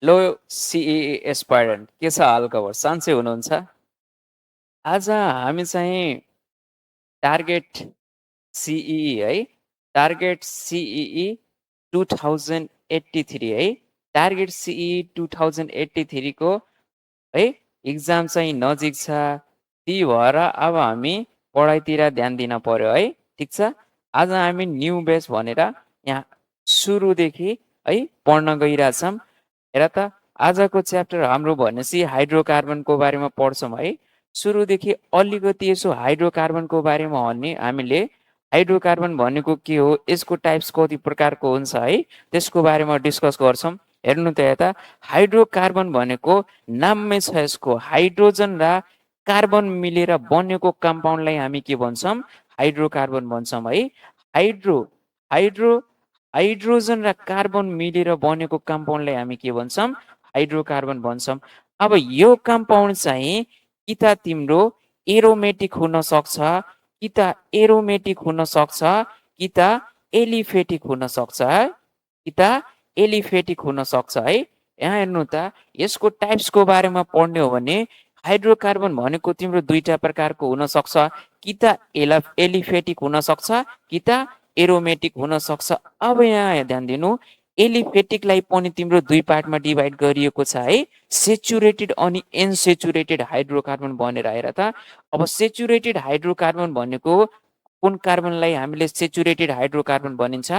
लो सिइई एस्पायरेन्ट के छ हालखबर? सन्चै हुनुहुन्छ? आज हामी चाहिँ टार्गेट सिइई है, टार्गेट सिइई 2083 है, टार्गेट सिइई 2083 को है इक्जाम चाहिँ नजिक छ। त्यही भएर अब हामी पढाइतिर ध्यान दिन पर्यो है। ठिक छ, आज हामी न्यू बेस भनेर यहाँ सुरुदेखि है पढ्न गइरहेछौँ। हेर त, आजको च्याप्टर हाम्रो भनेपछि हाइड्रोकार्बनको बारेमा पढ्छौँ है। सुरुदेखि अलिकति यसो हाइड्रोकार्बनको बारेमा हामीले हाइड्रोकार्बन भनेको के हो, यसको टाइप्स कति प्रकारको हुन्छ है, त्यसको बारेमा डिस्कस गर्छौँ। हेर्नु त यता, हाइड्रोकार्बन भनेको नाममै छ यसको, हाइड्रोजन र कार्बन मिलेर बनेको कम्पाउन्डलाई हामी के भन्छौँ? हाइड्रोकार्बन भन्छौँ है। हाइड्रो हाइड्रो हाइड्रोजन र कार्बन मिलेर बनेको कम्पाउन्डलाई हामी के भन्छौँ? हाइड्रोकार्बन भन्छौँ। अब यो कम्पाउन्ड चाहिँ कि त तिम्रो एरोमेटिक हुन सक्छ, कि त एरोमेटिक हुन सक्छ, कि त एलिफेटिक हुन सक्छ है, कि त एलिफेटिक हुन सक्छ है। यहाँ हेर्नु त, यसको टाइप्सको बारेमा पढ्ने हो भने हाइड्रोकार्बन भनेको तिम्रो दुईटा प्रकारको हुन सक्छ, कि त एलिफेटिक हुन सक्छ, कि त एरोमेटिक हुन सक्छ। अब यहाँ ध्यान दिनु, एलिफेटिकलाई पनि तिम्रो दुई पार्टमा डिभाइड गरिएको छ है, सेचुरेटेड अनि एनसेचुरेटेड हाइड्रोकार्बन भनेर। हेर त, अब सेचुरेटेड हाइड्रोकार्बन भनेको कुन कार्बनलाई हामीले सेचुरेटेड हाइड्रोकार्बन भनिन्छ?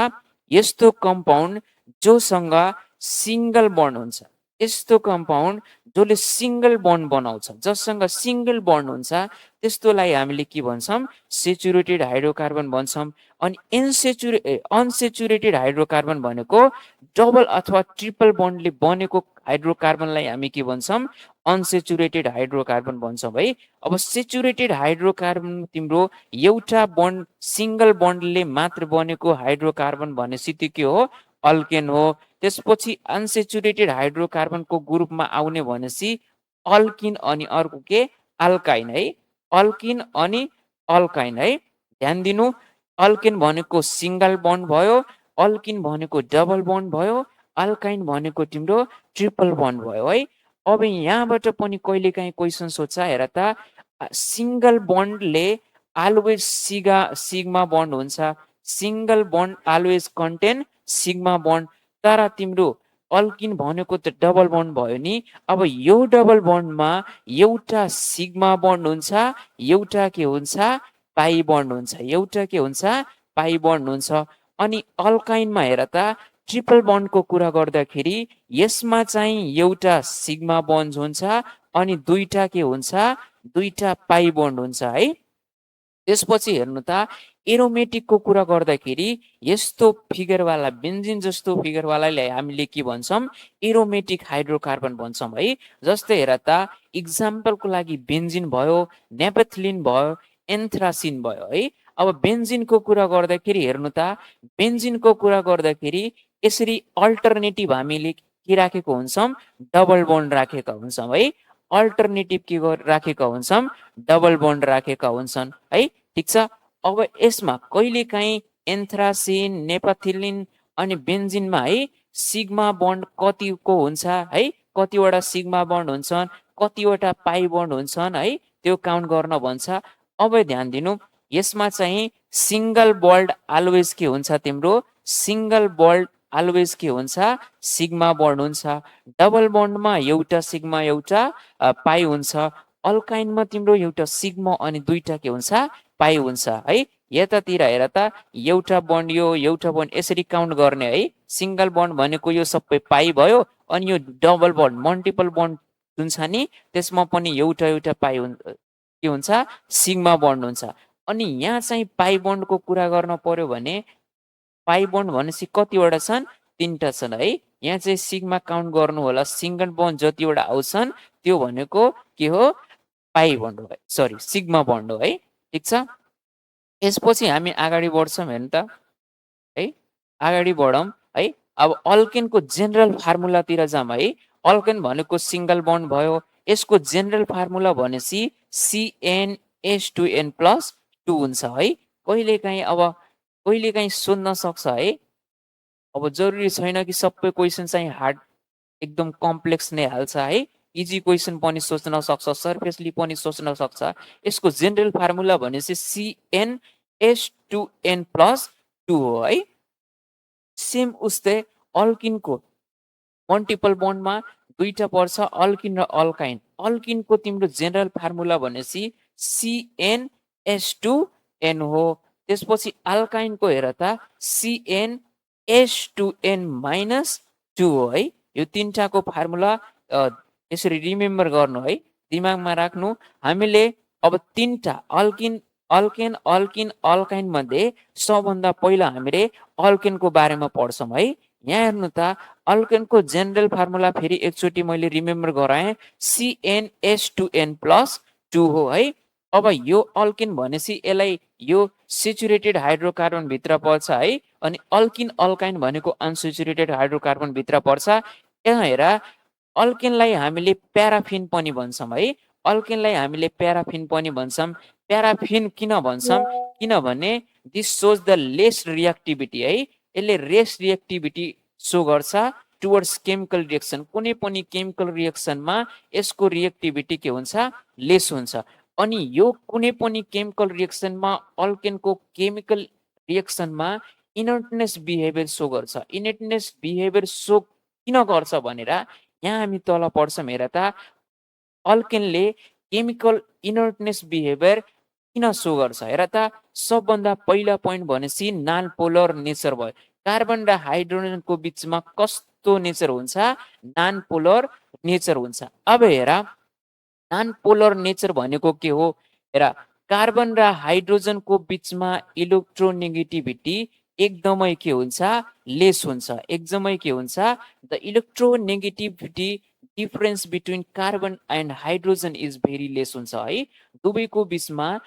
यस्तो कम्पाउन्ड जोसँग सिङ्गल बन्ड हुन्छ, यस्तो कम्पाउन्ड जसले सिङ्गल बन्ड बनाउँछ, जससँग सिङ्गल बन्ड हुन्छ, त्यस्तोलाई हामीले के भन्छौँ? सेचुरेटेड हाइड्रोकार्बन भन्छौँ। अनि अनसेचुरेटेड हाइड्रोकार्बन भनेको डबल अथवा ट्रिपल बन्डले बनेको हाइड्रोकार्बनलाई हामी के भन्छौँ? अनसेचुरेटेड हाइड्रोकार्बन भन्छौँ है। अब सेचुरेटेड हाइड्रोकार्बन तिम्रो एउटा बन्ड, सिङ्गल बन्डले मात्र बनेको हाइड्रोकार्बन भनेपछि त्यो के हो? अल्केन हो। त्यसपछि अनसेचुरेटेड हाइड्रोकार्बनको ग्रुपमा आउने भनेपछि अल्किन अनि अर्को के? अल्काइन है। अल्किन अनि अल्काइन है। ध्यान दिनु, अल्केन भनेको सिङ्गल बन्ड भयो, अल्किन भनेको डबल बन्ड भयो, अल्काइन भनेको तिम्रो ट्रिपल बन्ड भयो है। अब यहाँबाट पनि कहिलेकाहीँ क्वेसन सोध्छ। हेर त, सिङ्गल बन्डले अलवेज सिग्मा बन्ड हुन्छ, single bond always contain sigma bond. तर तिम्रो अल्किन भनेको त डबल बन्ड भयो नि। अब यो डबल बन्डमा एउटा सिग्मा बन्ड हुन्छ, एउटा के हुन्छ? पाई बन्ड हुन्छ, एउटा के हुन्छ? पाई बन्ड हुन्छ। अनि अल्काइनमा हेर त, ट्रिपल बन्डको कुरा गर्दाखेरि यसमा चाहिँ एउटा सिग्मा बन्ड हुन्छ अनि दुईटा के हुन्छ? दुईटा पाई बन्ड हुन्छ है। त्यसपछि हेर्नु त, एरोमेटिकको कुरा गर्दाखेरि यस्तो फिगरवाला बेन्जिन जस्तो फिगरवालालाई हामीले के भन्छौँ? एरोमेटिक हाइड्रोकार्बन भन्छौँ है। जस्तै हेर त, इक्जाम्पलको लागि बेन्जिन भयो, नेपथलिन भयो, एन्थ्रासिन भयो है। अब बेन्जिनको कुरा गर्दाखेरि हेर्नु त, बेन्जिनको कुरा गर्दाखेरि यसरी अल्टरनेटिभ हामीले के राखेको हुन्छौँ? डबल बन्ड राखेका हुन्छौँ है। अल्टरनेटिभ के राखेका हुन्छौँ? डबल बन्ड राखेका हुन्छन् है। ठिक छ। अब यसमा कहिलेकाहीँ एन्थ्रासिन, नेपथिलिन अनि बेन्जिनमा है सिग्मा बन्ड कतिको हुन्छ है, कतिवटा सिग्मा बन्ड हुन्छन्, कतिवटा पाई बन्ड हुन्छन् है, त्यो काउन्ट गर्न भन्छ। अब ध्यान दिनु, यसमा चाहिँ सिङ्गल बन्ड अलवेज के हुन्छ? तिम्रो सिङ्गल बन्ड अलवेज के हुन्छ? सिग्मा बन्ड हुन्छ। डबल बन्डमा एउटा सिग्मा एउटा पाई हुन्छ। अल्काइनमा तिम्रो एउटा सिग्मा अनि दुईटा के हुन्छ? पाई हुन्छ है। यतातिर हेर त, एउटा बन्ड यो, एउटा बन्ड यसरी काउन्ट गर्ने है। सिङ्गल बन्ड भनेको यो सबै पाई भयो, अनि यो डबल बन्ड मल्टिपल बन्ड जुन छ नि, त्यसमा पनि एउटा एउटा पाई के हुन्छ? सिग्मा बन्ड हुन्छ। अनि यहाँ चाहिँ पाई बन्डको कुरा गर्न पर्यो भने पाई बन्ड भनेपछि कतिवटा छन्? तिनवटा छन् है। यहाँ चाहिँ सिग्मा काउन्ट गर्नु होला, सिङ्गल बन्ड जतिवटा आउँछन् त्यो भनेको के हो? पाई बन्ड हो, सरी सिग्मा बन्ड हो है। ठिक छ। यसपछि हामी अगाडि बढ्छौँ। हेर्नु त है, अगाडि बढौँ है। अब अल्केनको जेनरल फार्मुलातिर जाऊँ है। अल्केन भनेको सिङ्गल बन्ड भयो, यसको जेनरल फार्मुला भनेपछि CnH2n+2 हुन्छ है। कहिलेकाहीँ सोध्न सक्छ है। अब जरुरी छैन कि सबै क्वेसन चाहिँ हार्ड एकदम कम्प्लेक्स नै हाल्छ है। इजी क्वेसन पनि सोच्न सक्छ, सर्फेसली पनि सोच्न सक्छ। यसको जेनरल फर्मुला भनेपछि CnH2n+2 हो है। सेम उस्तै अल्किनको मल्टिपल बन्डमा दुईटा पर्छ, अल्किन र अल्काइन। अल्किनको तिम्रो जेनरल फर्मुला भनेपछि CnH2n हो। त्यसपछि अल्काइनको हेर त CnH2n-2 हो है। यो तिनटाको फर्मुला यसरी रिमेम्बर गर्नु है, दिमागमा राख्नु। हामीले अब तिनटा अल्किन अल्केन अल्किन अल्काइन मध्ये सबभन्दा पहिला हामीले अल्केनको बारेमा पढ्छौँ है। यहाँ हेर्नु त अल्केनको जेनरल फर्मुला फेरि एकचोटि मैले रिमेम्बर गराएँ, CnH2n+2 हो है। अब यो अल्किन भनेपछि यसलाई यो सेचुरेटेड हाइड्रोकार्बन भित्र पर्छ है। अनि अल्किन अल्काइन भनेको अनसेचुरेटेड हाइड्रोकार्बन भित्र पर्छ। यहाँ हेर, अल्किनलाई हामीले प्याराफिन पनि भन्छौँ है। अल्किनलाई हामीले प्याराफिन पनि भन्छौँ। प्याराफिन किन भन्छौँ? किनभने this shows the lace reactivity है। यसले लेस रिएक्टिभिटी सो गर्छ टुवर्ड्स केमिकल रिएक्सन। कुनै पनि केमिकल रिएक्सनमा यसको रिएक्टिभिटी के हुन्छ? लेस हुन्छ। अनि यो कुनै पनि केमिकल रिएक्सनमा अल्केनको केमिकल रिएक्सनमा इनर्टनेस बिहेभियर सो गर्छ। इनर्टनेस बिहेभियर सो किन गर्छ भनेर यहाँ हामी तल पढ्छौँ। हेर त, अल्केनले केमिकल इनर्टनेस बिहेभियर किन सो गर्छ? हेर त, सबभन्दा पहिला पोइन्ट भनेपछि नन पोलर नेचर भयो। कार्बन र हाइड्रोजनको बिचमा कस्तो नेचर हुन्छ? नन पोलर नेचर हुन्छ। अब हेर, नन पोलर नेचर भनेको के हो? हेर, कार्बन र हाइड्रोजनको बिचमा इलेक्ट्रोनेगेटिभिटी एकदमै के हुन्छ? लेस हुन्छ। एकदमै के हुन्छ? The electronegativity difference between carbon and hydrogen is very less हुन्छ है। दुवैको बिचमा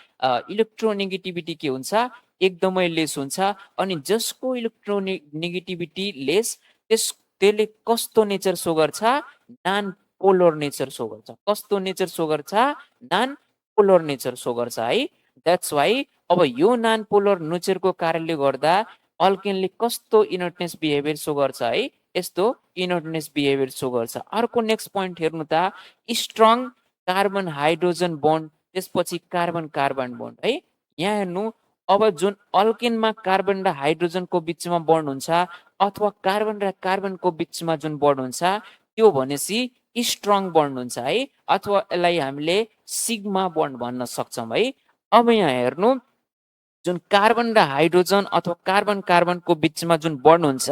इलेक्ट्रोनेगेटिभिटी के हुन्छ? एकदमै लेस हुन्छ। अनि जसको इलेक्ट्रोनेगेटिभिटी लेस, त्यसले कस्तो नेचर सो गर्छ? नन पोलर नेचर सो गर्छ। कस्तो नेचर सो गर्छ? नन पोलर नेचर सो गर्छ है। द्याट्स वाइ अब यो नन पोलर नेचरको कारणले गर्दा अल्केनले कस्तो इनर्टनेस बिहेभियर सो गर्छ है? यस्तो इनर्टनेस बिहेभियर सो गर्छ। अर्को नेक्स्ट पोइन्ट हेर्नु त, स्ट्रङ कार्बन हाइड्रोजन बन्ड, त्यसपछि कार्बन कार्बन बन्ड है। यहाँ हेर्नु, अब जुन अल्केनमा कार्बन र हाइड्रोजनको बिचमा बन्ड हुन्छ अथवा कार्बन र कार्बनको बिचमा जुन बन्ड हुन्छ त्यो भनेपछि स्ट्रङ बन्ड हुन्छ है। अथवा यसलाई हामीले सिग्मा बन्ड भन्न सक्छौँ है। अब यहाँ हेर्नु, जुन कार्बन र हाइड्रोजन अथवा कार्बन कार्बनको बिचमा जुन बन्ड हुन्छ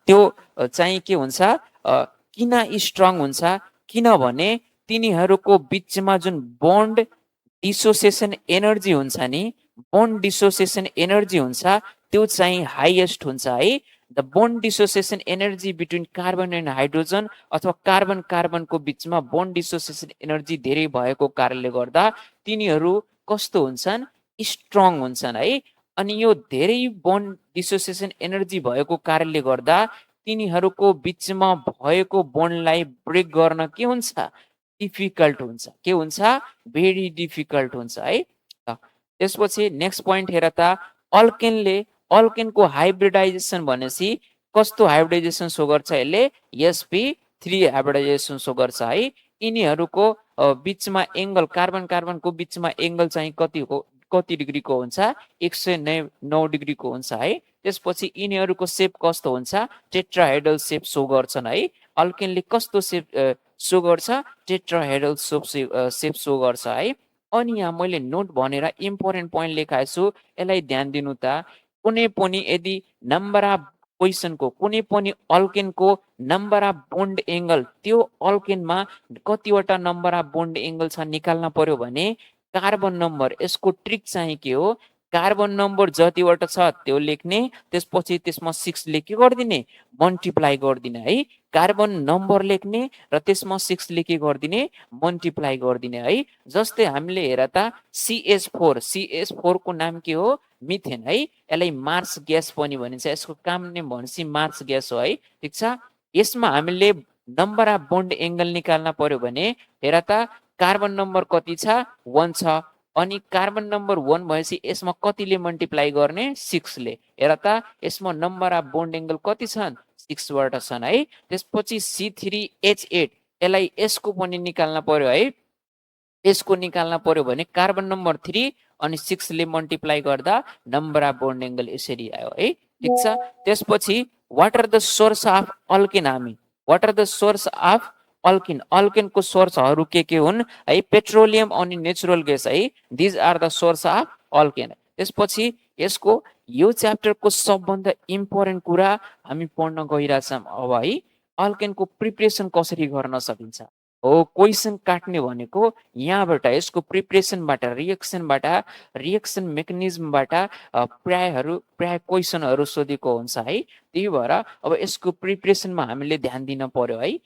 त्यो चाहिँ के हुन्छ? किन स्ट्रङ हुन्छ? किनभने तिनीहरूको बिचमा जुन बन्ड डिसोसिएसन एनर्जी हुन्छ नि, बन्ड डिसोसिएसन एनर्जी हुन्छ, त्यो चाहिँ हाइएस्ट हुन्छ है। The bond dissociation energy between carbon and hydrogen अथवा कार्बन कार्बनको बिचमा बन्ड डिसोसिएसन एनर्जी धेरै भएको कारणले गर्दा तिनीहरू कस्तो हुन्छन्? स्ट्रङ हुन्छन् है। अनि यो धेरै बन्ड डिसोसिएसन एनर्जी भएको कारणले गर्दा तिनीहरूको बिचमा भएको बन्डलाई ब्रेक गर्न के हुन्छ? डिफिकल्ट हुन्छ। के हुन्छ? भेरी डिफिकल्ट हुन्छ है। त्यसपछि नेक्स्ट पोइन्ट हेर त, अल्केनको हाइब्रिडाइजेसन भनेपछि कस्तो हाइब्रिडाइजेसन सो गर्छ? यसले sp3 हाइब्रिडाइजेसन सो गर्छ है। यिनीहरूको बिचमा एङ्गल, कार्बन कार्बनको बिचमा एङ्गल चाहिँ कति डिग्रीको हुन्छ? 109 डिग्रीको हुन्छ है। त्यसपछि यिनीहरूको सेप कस्तो हुन्छ? टेट्राहेड्रल सेप सो गर्छन् है। अल्केनले कस्तो सेप सो गर्छ? टेट्राहेड्रल सेप सो गर्छ है। अनि यहाँ मैले नोट भनेर इम्पोर्टेन्ट पोइन्ट लेखाएको छु, यसलाई ध्यान दिनु त। कुनै पनि यदि नम्बर अफ क्वेसनको कुनै पनि अल्केनको नम्बर अफ बोन्ड एङ्गल, त्यो अल्केनमा कतिवटा नम्बर अफ बोन्ड एङ्गल छ निकाल्न पर्यो भने कार्बन नम्बर, यसको ट्रिक चाहिँ के हो? कार्बन नम्बर जतिवटा छ त्यो लेख्ने, त्यसपछि त्यसमा 6 ले के गरिदिने? मल्टिप्लाई गरिदिने है। कार्बन नम्बर लेख्ने र त्यसमा 6 ले के गरिदिने? मल्टिप्लाई गरिदिने है। जस्तै हामीले हेर त, CH4 को नाम के हो? मिथेन है। यसलाई मार्स ग्यास पनि भनिन्छ। यसको काम नेम भनेपछि मार्स ग्यास हो है। ठिक छ। यसमा हामीले नम्बर अफ बोन्ड एङ्गल निकाल्न पर्यो भने हेर त, कार्बन नम्बर कति छ? 1 छ। अनि कार्बन नम्बर 1 भएपछि यसमा कतिले मल्टिप्लाई गर्ने? 6 ले। हेर त, यसमा नम्बर अफ बोन्ड एङ्गल कति छन्? 6 वटा छन् है। त्यसपछि C3H8 यसलाई यसको पनि निकाल्न पर्यो है। यसको निकाल्न पर्यो भने कार्बन नम्बर 3 अनि 6 ले मल्टिप्लाई गर्दा नम्बर अफ बोन्ड एंगल यसरी आयो है। ठीक छ। त्यसपछि what are the source of alkane हामी what are the source of alkane अल्केनको सोर्सहरू के हुन् है। पेट्रोलियम अनि नेचुरल ग्यास है। These are the source of alkane. त्यसपछि यसको यो च्याप्टरको सबभन्दा इम्पोर्टेन्ट कुरा हामी पढ्न गइरहेछौँ अब है। अल्केनको प्रिपरेसन कसरी गर्न सकिन्छ हो क्वेसन काट्ने भनेको यहाँबाट यसको प्रिपरेसनबाट रिएक्सन मेकानिजमबाट प्राय क्वेसनहरू सोधेको हुन्छ है। त्यही भएर अब यसको प्रिपरेसनमा हामीले ध्यान दिन पर्यो है।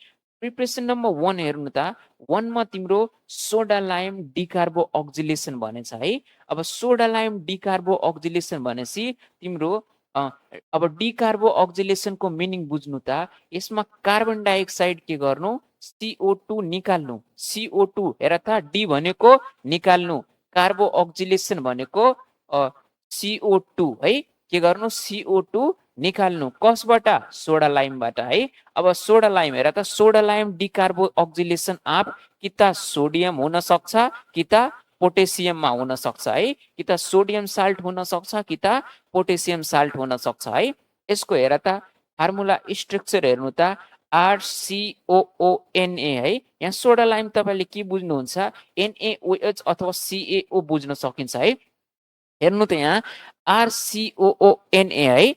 प्रिपरेसन नम्बर 1 हेर्नु त 1 मा तिम्रो सोडा लाइम डिकार्बो अक्जिलेसन भनेछ है। अब सोडा लाइम डिकार्बो अक्जिलेसन भनेपछि तिम्रो अब डिकार्बो अक्जिलेसनको मिनिङ बुझ्नु त यसमा कार्बन डाइअक्साइड के गर्नु CO2 निकाल्नु। CO2 हेर त डी भनेको निकाल्नु कार्बो अक्जिलेसन भनेको CO2 है। के गर्नु CO2 निकाल्नु कसबाट सोडा लाइमबाट है। अब सोडा लाइम हेर त सोडा लाइम डिकार्बो अक्जिलेसन अफ कि त सोडियम हुन सक्छ कि त पोटेसियममा हुन सक्छ है। कि त सोडियम साल्ट हुन सक्छ कि त पोटेसियम साल्ट हुन सक्छ है। यसको हेर त फार्मुला स्ट्रक्चर हेर्नु त RCOONA है। यहाँ सोडा लाइम तपाईले के बुझ्नुहुन्छ NaOH अथवा CaO बुझ्न सकिन्छ है। हेर्नु त यहाँ RCOONA है।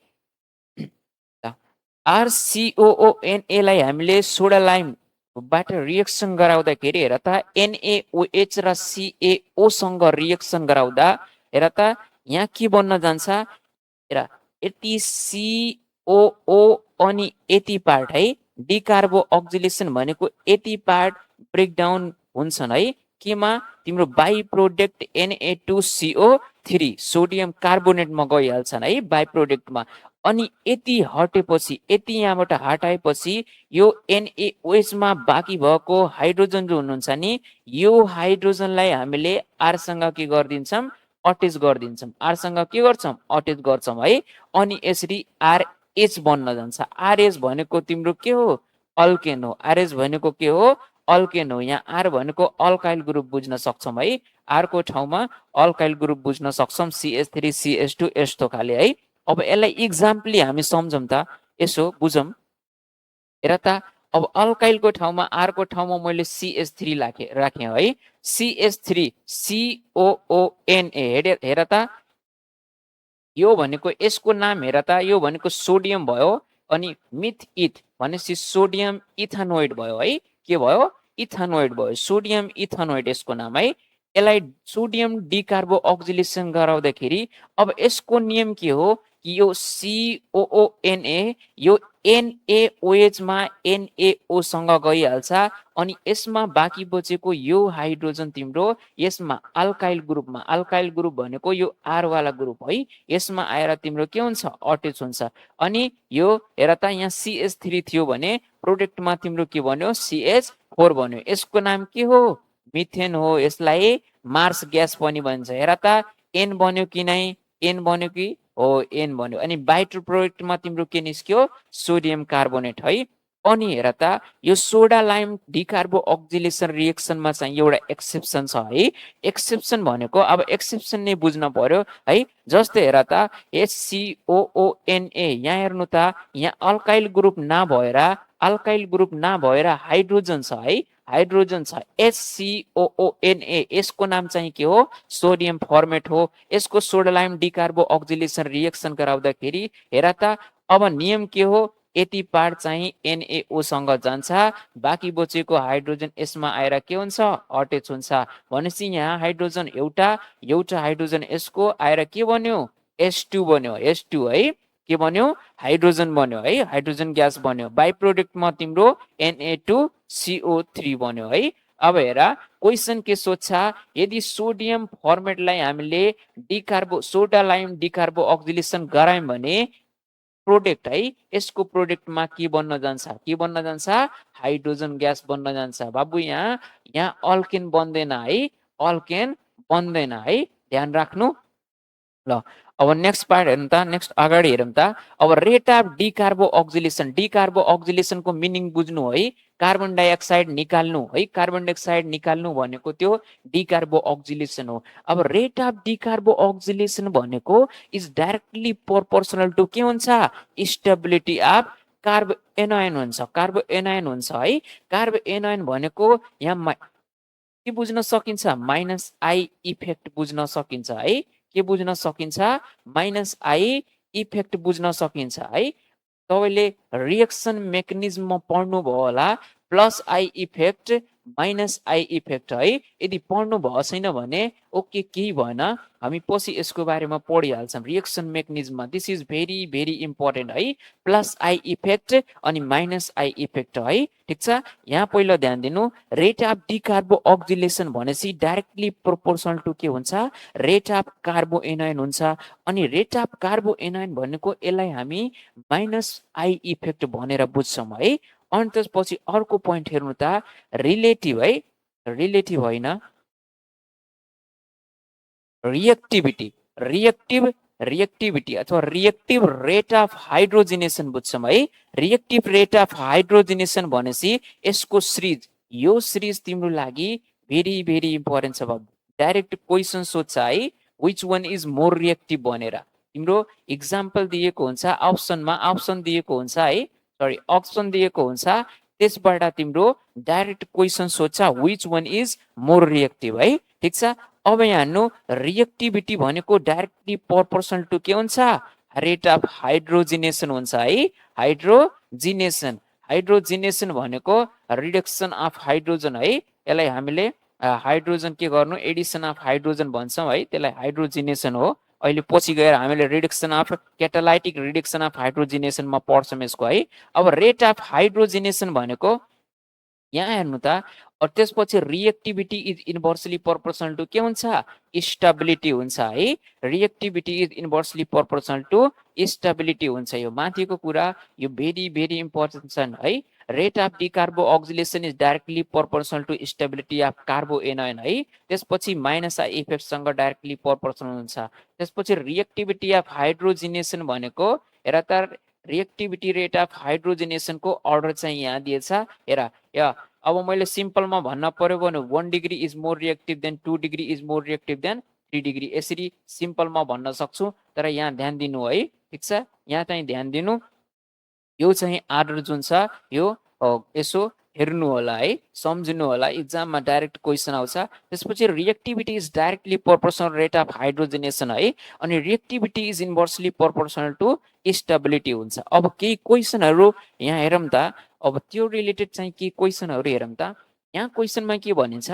RCOONA लाई हामीले सोडा लाइम बाट रिएक्सन गराउँदाखेरि हेर त NaOH र CaO सँग रिएक्सन गराउँदा हेर त यहाँ के बन्न जान्छ हेर यति COO अनि यति पार्ट है। डिकार्बो अक्जिलेसन भनेको यति पार्ट ब्रेकडाउन हुन्छन् है। केमा तिम्रो बाई प्रोडक्ट Na2CO3 सोडियम कार्बोनेटमा गइहाल्छन् है बाई प्रोडक्टमा। अनि यति हटेपछि यति यहाँबाट हटाएपछि यो NaOH मा बाँकी भएको हाइड्रोजन जो हुनुहुन्छ नि यो हाइड्रोजनलाई हामीले R सँग के गर्दिन्छौँ अट्याच गर्दिन्छौँ। R सँग के गर्छौँ अट्याच गर्छौँ है। अनि यसरी RH बन्न जान्छ। RH भनेको तिम्रो के हो अल्केन हो। RH भनेको के हो अल्केन हो। यहाँ R भनेको अल्काइल ग्रुप बुझ्न सक्छौँ है। R को ठाउँमा अल्काइल ग्रुप बुझ्न सक्छौँ CH3 CH2 यस्तो खाले है। अब यसलाई इक्जाम्पली हामी सम्झौँ त यसो बुझौँ हेर त अब अल्काइलको ठाउँमा R को ठाउँमा मैले CH3 राखेँ है। CH3 COONA हेर त यो भनेको यसको नाम हेर त यो भनेको सोडियम भयो अनि मिथ इथ भनेपछि सोडियम इथानोइड भयो है। के भयो इथानोइड भयो सोडियम इथानोइड यसको नाम है। यसलाई सोडियम डिकार्बो अक्जिलेसन गराउँदाखेरि अब यसको नियम के हो कि यो COONA यो NaOH मा NaO सँग गइहाल्छ अनि यसमा बाँकी बचेको यो हाइड्रोजन तिम्रो यसमा अल्काइल ग्रुप भनेको यो R वाला ग्रुप है। यसमा आएर तिम्रो के हुन्छ अट्याच हुन्छ। अनि यो हेर त यहाँ CH3 थियो भने प्रोडक्टमा तिम्रो के बन्यो CH4 बन्यो। यसको नाम के हो मिथेन हो। यसलाई मार्स ग्यास पनि भन्छ। हेर त N बन्यो कि नै N बन्यो कि हो N बन्यो। अनि बाइटर प्रोडक्टमा तिम्रो के निस्क्यो सोडियम कार्बोनेट है। अनि हेर त यो सोडा लाइम डिकार्बो अक्जिलेसन रिएक्सनमा चाहिँ एउटा एक्सेप्सन छ है। एक्सेप्सन भनेको अब एक्सेप्सन नै बुझ्न पर्यो है। जस्तै हेर त HCOONA यहाँ हेर्नु त यहाँ अल्काइल ग्रुप नभएर हाइड्रोजन छ है। हाइड्रोजन छ HCOONA यसको नाम चाहिँ के हो सोडियम फर्मेट हो। यसको सोडा लाइम डिकार्बो अक्जिलेसन रिएक्सन गराउँदाखेरि हेर त अब नियम के हो यति पार्ट चाहिँ NaO सँग जान्छ बाँकी बचेको हाइड्रोजन यसमा आएर के हुन्छ अट्याच हुन्छ। भनेपछि यहाँ हाइड्रोजन एउटा हाइड्रोजन यसको आएर के बन्यो H2 बन्यो H2 है। के बन्यो हाइड्रोजन बन्यो है। हाइड्रोजन ग्यास बन्यो। बाई प्रोडक्टमा तिम्रो Na2CO3 बन्यो है। अब हेर क्वेसन के सोध्छ यदि सोडियम फर्मेटलाई हामीले सोडा लाइम डिकार्बो अक्जिलेसन गरायौँ भने प्रोडक्ट है यसको प्रोडक्टमा के बन्न जान्छ हाइड्रोजन ग्यास बन्न जान्छ। बाबु यहाँ अल्केन बन्दैन है। अल्केन बन्दैन है ध्यान राख्नु। ल अब नेक्स्ट पार्ट हेर्नु त, नेक्स्ट अगाडि हेरौँ त। अब रेट अफ डिकार्बो अक्सिलेसन, डिकार्बो अक्सिलेसनको मिनिङ बुझ्नु है। कार्बन डाइअक्साइड निकाल्नु है, कार्बन डाइअक्साइड निकाल्नु भनेको त्यो डिकार्बो अक्सिलेसन हो। अब रेट अफ डिकार्बो अक्सिलेसन भनेको इज डाइरेक्टली प्रोपोर्सनल टु के हुन्छ, स्टेबिलिटी अफ कार्बो एनायन हुन्छ, कार्बो एनायन हुन्छ है। कार्बो एनायन भनेको यहाँ के बुझ्न सकिन्छ, माइनस आई इफेक्ट बुझ्न सकिन्छ है। के बुझ्न सकिन्छ, माइनस आई इफेक्ट बुझ्न सकिन्छ है। तपाईँले रिएक्सन मेकानिजममा पढ्नुभयो होला, plus I effect minus I effect है। यदि पढ्नु भएको छैन भने ओके, केही भएन, हामी पछि यसको बारेमा पढिहाल्छौँ रिएक्सन मेकानिजममा। This is very very important है। प्लस आई इफेक्ट अनि माइनस आई इफेक्ट है, ठिक छ। यहाँ पहिला ध्यान दिनु, रेट अफ डिकार्बो अक्सिलेसन भनेपछि डाइरेक्टली प्रोपोर्सनल टु के हुन्छ, रेट अफ कार्बो एनायन हुन्छ। अनि रेट अफ कार्बो एनायन भनेको यसलाई हामी माइनस आई इफेक्ट भनेर बुझ्छौँ है। अनि त्यसपछि अर्को पोइन्ट हेर्नु त, रिलेटिभ है, रिलेटिभ होइन, रिएक्टिभिटी, रिएक्टिभ रिएक्टिभिटी अथवा रिएक्टिभ रेट अफ हाइड्रोजिनेसन बुझ्छौँ है। रिएक्टिभ रेट अफ हाइड्रोजिनेसन भनेपछि यसको सिरिज, यो सिरिज तिम्रो लागि भेरी भेरी इम्पोर्टेन्ट छ। डाइरेक्ट क्वेसन सोध्छ है, which one is more reactive भनेर। तिम्रो इक्जाम्पल दिएको हुन्छ, अप्सनमा अप्सन दिएको हुन्छ है, सरी अप्सन दिएको हुन्छ, त्यसबाट तिम्रो डाइरेक्ट क्वेसन सोध्छ, which one is more reactive है, ठिक छ। अब यहाँ हेर्नु, रिएक्टिभिटी भनेको डाइरेक्टली प्रोपोर्सनल टु के हुन्छ, रेट अफ हाइड्रोजिनेसन हुन्छ है। हाइड्रोजिनेसन, हाइड्रोजिनेसन भनेको रिडक्सन अफ हाइड्रोजन है। यसलाई हामीले हाइड्रोजन के गर्नु, एडिसन अफ हाइड्रोजन भन्छौँ है, त्यसलाई हाइड्रोजिनेसन हो। अहिले पछि गएर हामीले reduction of catalytic reduction of हाइड्रोजिनेसनमा पढ्छौँ यसको है। अब रेट अफ हाइड्रोजिनेसन भनेको यहाँ हेर्नु त, त्यसपछि reactivity is inversely proportional to के हुन्छ, स्टेबिलिटी हुन्छ है। Reactivity is inversely proportional to stability हुन्छ। यो माथिको कुरा यो भेरी भेरी इम्पोर्टेन्ट छन् है। Rate of decarboxylation is directly proportional to stability of carbanion है। त्यसपछि माइनस आई इफेक्टसँग डाइरेक्टली प्रोपोर्सनल हुन्छ। त्यसपछि रिएक्टिभिटी अफ हाइड्रोजिनेसन भनेको, हेर त, रिएक्टिभिटी रेट अफ हाइड्रोजिनेसनको अर्डर चाहिँ यहाँ दिएछ, हेर। अब मैले सिम्पलमा भन्न पर्यो भने 1 degree is more reactive than 2 degree is more reactive than 3 degree, यसरी सिम्पलमा भन्न सक्छु। तर यहाँ ध्यान दिनु है, ठिक छ, यहाँ चाहिँ ध्यान दिनु, यो चाहिँ आर्डर जुन छ यो यसो हेर्नु होला है, सम्झिनु होला, इक्जाममा डाइरेक्ट क्वेसन आउँछ। त्यसपछि reactivity is directly proportional rate of hydrogenation है। अनि reactivity is inversely proportional to stability हुन्छ। अब केही क्वेसनहरू यहाँ हेरौँ त, अब त्यो रिलेटेड चाहिँ केही क्वेसनहरू हेरौँ त। यहाँ क्वेसनमा के भनिन्छ,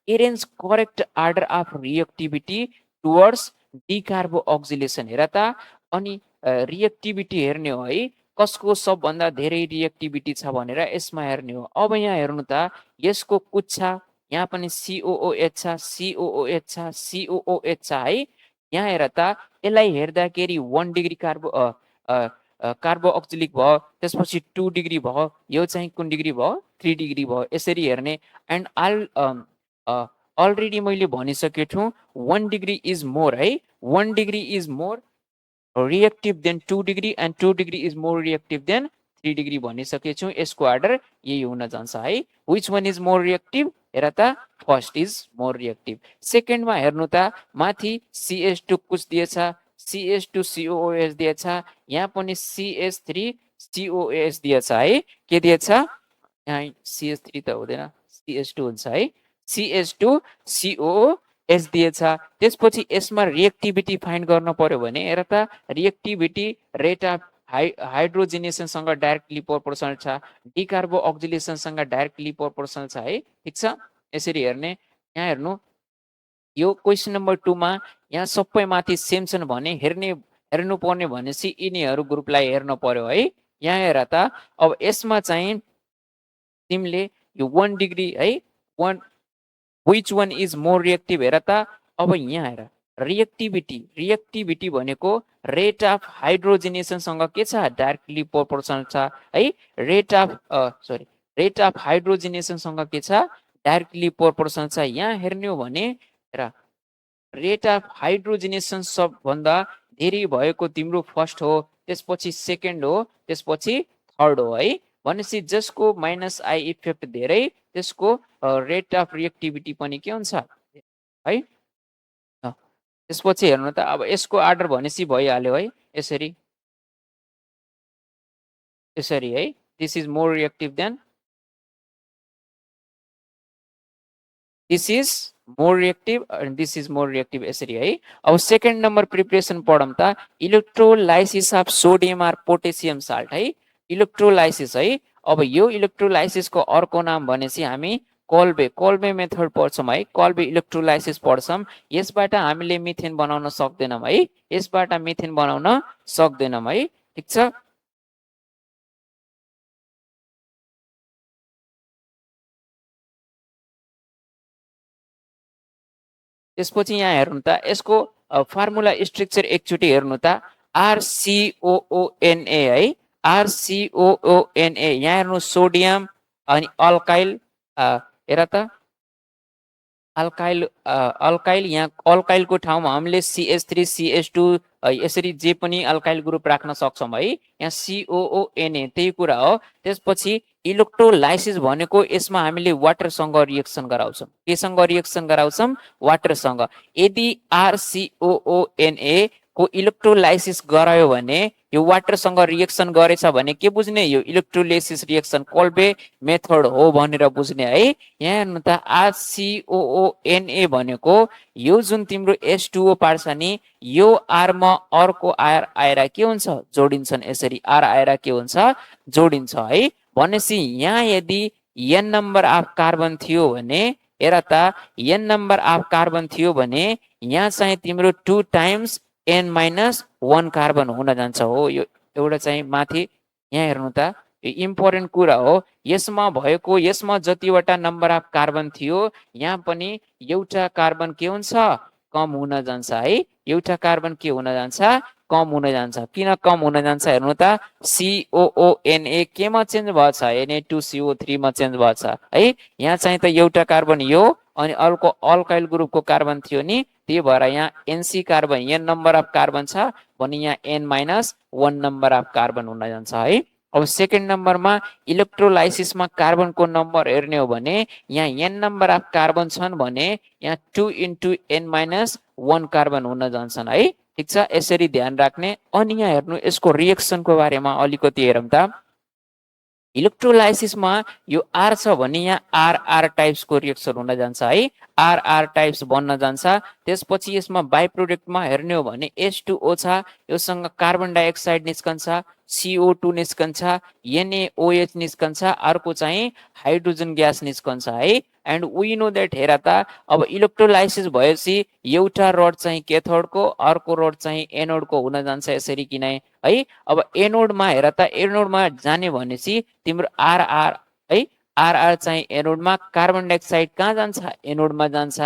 arrange correct order of reactivity towards decarboxylation, हेर त। अनि रिएक्टिभिटी हेर्ने हो है, कसको सबभन्दा धेरै रिएक्टिभिटी छ भनेर यसमा हेर्ने हो। अब यहाँ हेर्नु त, यसको कुछ छ, यहाँ पनि सिओओएच छ, सिओओएच छ, सिओओएच छ है। यहाँ हेर त, यसलाई हेर्दाखेरि 1 डिग्री कार्बो अक्सिलिक भयो, त्यसपछि 2 डिग्री भयो, यो चाहिँ कुन डिग्री भयो, 3 डिग्री भयो, यसरी हेर्ने। एन्ड अलरेडी मैले भनिसकेको छु, 1 डिग्री इज मोर है, 1 degree is more reactive than 2 degree and 2 degree is more reactive than 3 degree भनिसकेको छु। यसको अर्डर यही हुन जान्छ है। Which one is more reactive, हेर त, फर्स्ट इज मोर रिएक्टिभ। सेकेन्डमा हेर्नु त, माथि CH2 कुछ दिएछ, CH2 COOH दिएछ, यहाँ पनि CH3 COOH दिएछ है। के दिएछ, यहाँ CH3 त हुँदैन, CH2 हुन्छ है, CH2 COOH दिएछ। त्यसपछि यसमा रिएक्टिभिटी फाइन्ड गर्न पर्यो भने, हेर त, रिएक्टिभिटी रेट अफ हाइड्रोजिनेसनसँग डाइरेक्टली प्रोपोर्सनल छ, डिकार्बो अक्सिलेसनसँग डाइरेक्टली प्रोपोर्सनल छ है, ठिक छ। यसरी हेर्ने, यहाँ हेर्नु, यो क्वेसन नम्बर 2 मा यहाँ सबै माथि सेम छन् भने हेर्नु पर्ने भनेपछि यिनीहरू ग्रुपलाई हेर्नु पर्यो है। यहाँ हेर त, अब यसमा चाहिँ तिमीले यो 1 डिग्री है, 1 which one is more reactive, हेर त। अब यहाँ हेर, रिएक्टिभिटी, रिएक्टिभिटी भनेको रेट अफ हाइड्रोजिनेसनसँग के छ, डाइरेक्टली प्रोपोर्सनल छ है। रेट अफ रेट अफ हाइड्रोजिनेसनसँग के छ, डाइरेक्टली प्रोपोर्सनल छ। यहाँ हेर्ने हो भने, हेर, रेट अफ हाइड्रोजिनेसन सबभन्दा धेरै भएको तिम्रो फर्स्ट हो, त्यसपछि सेकेन्ड हो, त्यसपछि थर्ड हो है। भनेपछि जसको माइनस आई इफेक्ट धेरै त्यसको रेट अफ रिएक्टिभिटी पनि के हुन्छ है। त्यसपछि हेर्नु त अब यसको आर्डर भनेपछि भइहाल्यो है, यसरी यसरी है। This is more reactive than this is more reactive and this is more reactive, यसरी है। अब सेकेन्ड नम्बर प्रिपरेसन पढौँ त, electrolysis of sodium or potassium salt है। इलेक्ट्रोलाइसिस है। अब यो इलेक्ट्रोलाइसिसको अर्को नाम भनेपछि हामी कोल्बे मेथड पढ्छौँ है। कोल्बे इलेक्ट्रोलाइसिस पढ्छौँ। यसबाट हामीले मिथेन बनाउन सक्दैनौँ है, यसबाट मिथेन बनाउन सक्दैनौँ है, ठिक छ। त्यसपछि यहाँ हेर्नु त यसको फर्मुला स्ट्रक्चर एकचोटि हेर्नु त, आरसिओओएनए है। आरसिओओएनए यहाँ हेर्नु सोडियम अनि अल्काइल, हेर त अल्काइल यहाँ अल्काइलको ठाउँमा हामीले CH3 CH2 यसरी जे पनि अल्काइल ग्रुप राख्न सक्छौँ है। यहाँ COONA त्यही कुरा हो। त्यसपछि इलेक्ट्रोलाइसिस भनेको यसमा हामीले वाटरसँग रिएक्सन गराउँछौँ। केसँग रिएक्सन गराउँछौँ? वाटरसँग। यदि RCOONA को इलेक्ट्रोलाइसिस गरायो भने यो वाटरसँग रिएक्सन गरेछ भने के बुझ्ने? यो इलेक्ट्रोलाइसिस रिएक्सन कोल्बे मेथड हो भनेर बुझ्ने है। यहाँ हेर्नु त RCOONA भनेको यो जुन तिम्रो H2O पार्छ नि, यो आरमा अर्को आयर आएर के हुन्छ? जोडिन्छन्। यसरी आर आएर के हुन्छ? जोडिन्छ है। भनेपछि यहाँ यदि n नम्बर अफ कार्बन थियो भने, हेर त n नम्बर अफ कार्बन थियो भने यहाँ चाहिँ तिम्रो 2 टाइम्स n-1 कार्बन हुन जान्छ हो। यो एउटा चाहिँ माथि यहाँ हेर्नु त, यो इम्पोर्टेन्ट कुरा हो। यसमा भएको यसमा जतिवटा नम्बर अफ कार्बन थियो यहाँ पनि एउटा कार्बन के हुन्छ? कम हुन जान्छ है। एउटा कार्बन के हुन जान्छ? कम हुन जान्छ। किन कम हुन जान्छ हेर्नु त, COONA केमा चेन्ज भएछ? Na2CO3 मा चेन्ज भएछ है। यहाँ चाहिँ त एउटा कार्बन यो अनि अर्को अल्काइल ग्रुपको कार्बन थियो नि, त्यही भएर यहाँ NC carbon n number of carbon छ भने यहाँ n-1 नम्बर अफ कार्बन हुन जान्छ है। अब सेकेन्ड नम्बरमा इलेक्ट्रोलाइसिसमा कार्बनको नम्बर हेर्ने हो भने यहाँ n नम्बर अफ कार्बन छन् भने यहाँ 2 × n-1 कार्बन हुन जान्छन् है, ठिक छ। यसरी ध्यान राख्ने। अनि यहाँ हेर्नु यसको रिएक्सनको बारेमा अलिकति हेरौँ त। इलेक्ट्रोलाइसिसमा यो आर छ भने यहाँ आर टाइप्सको रिएक्सन हुन जान्छ है, आर टाइप्स बन्न जान्छ। त्यसपछि यसमा बाई प्रोडक्टमा हेर्ने हो भने H2O छ, योसँग कार्बन डाइअक्साइड निस्कन्छ, CO2 निस्कन्छ, NaOH निस्कन्छ, अर्को चाहिँ हाइड्रोजन ग्यास निस्कन्छ है। एन्ड वी नो द्याट, हेर त अब इलेक्ट्रोलाइसिस भएपछि एउटा रड चाहिँ क्याथोडको, अर्को रड चाहिँ एनोडको हुन जान्छ यसरी किन है। अब एनोडमा हेर त, एनोडमा जाने भनेपछि तिम्रो आर है, आर चाहिँ एनोडमा, कार्बन डाइअक्साइड कहाँ जान्छ? एनोडमा जान्छ,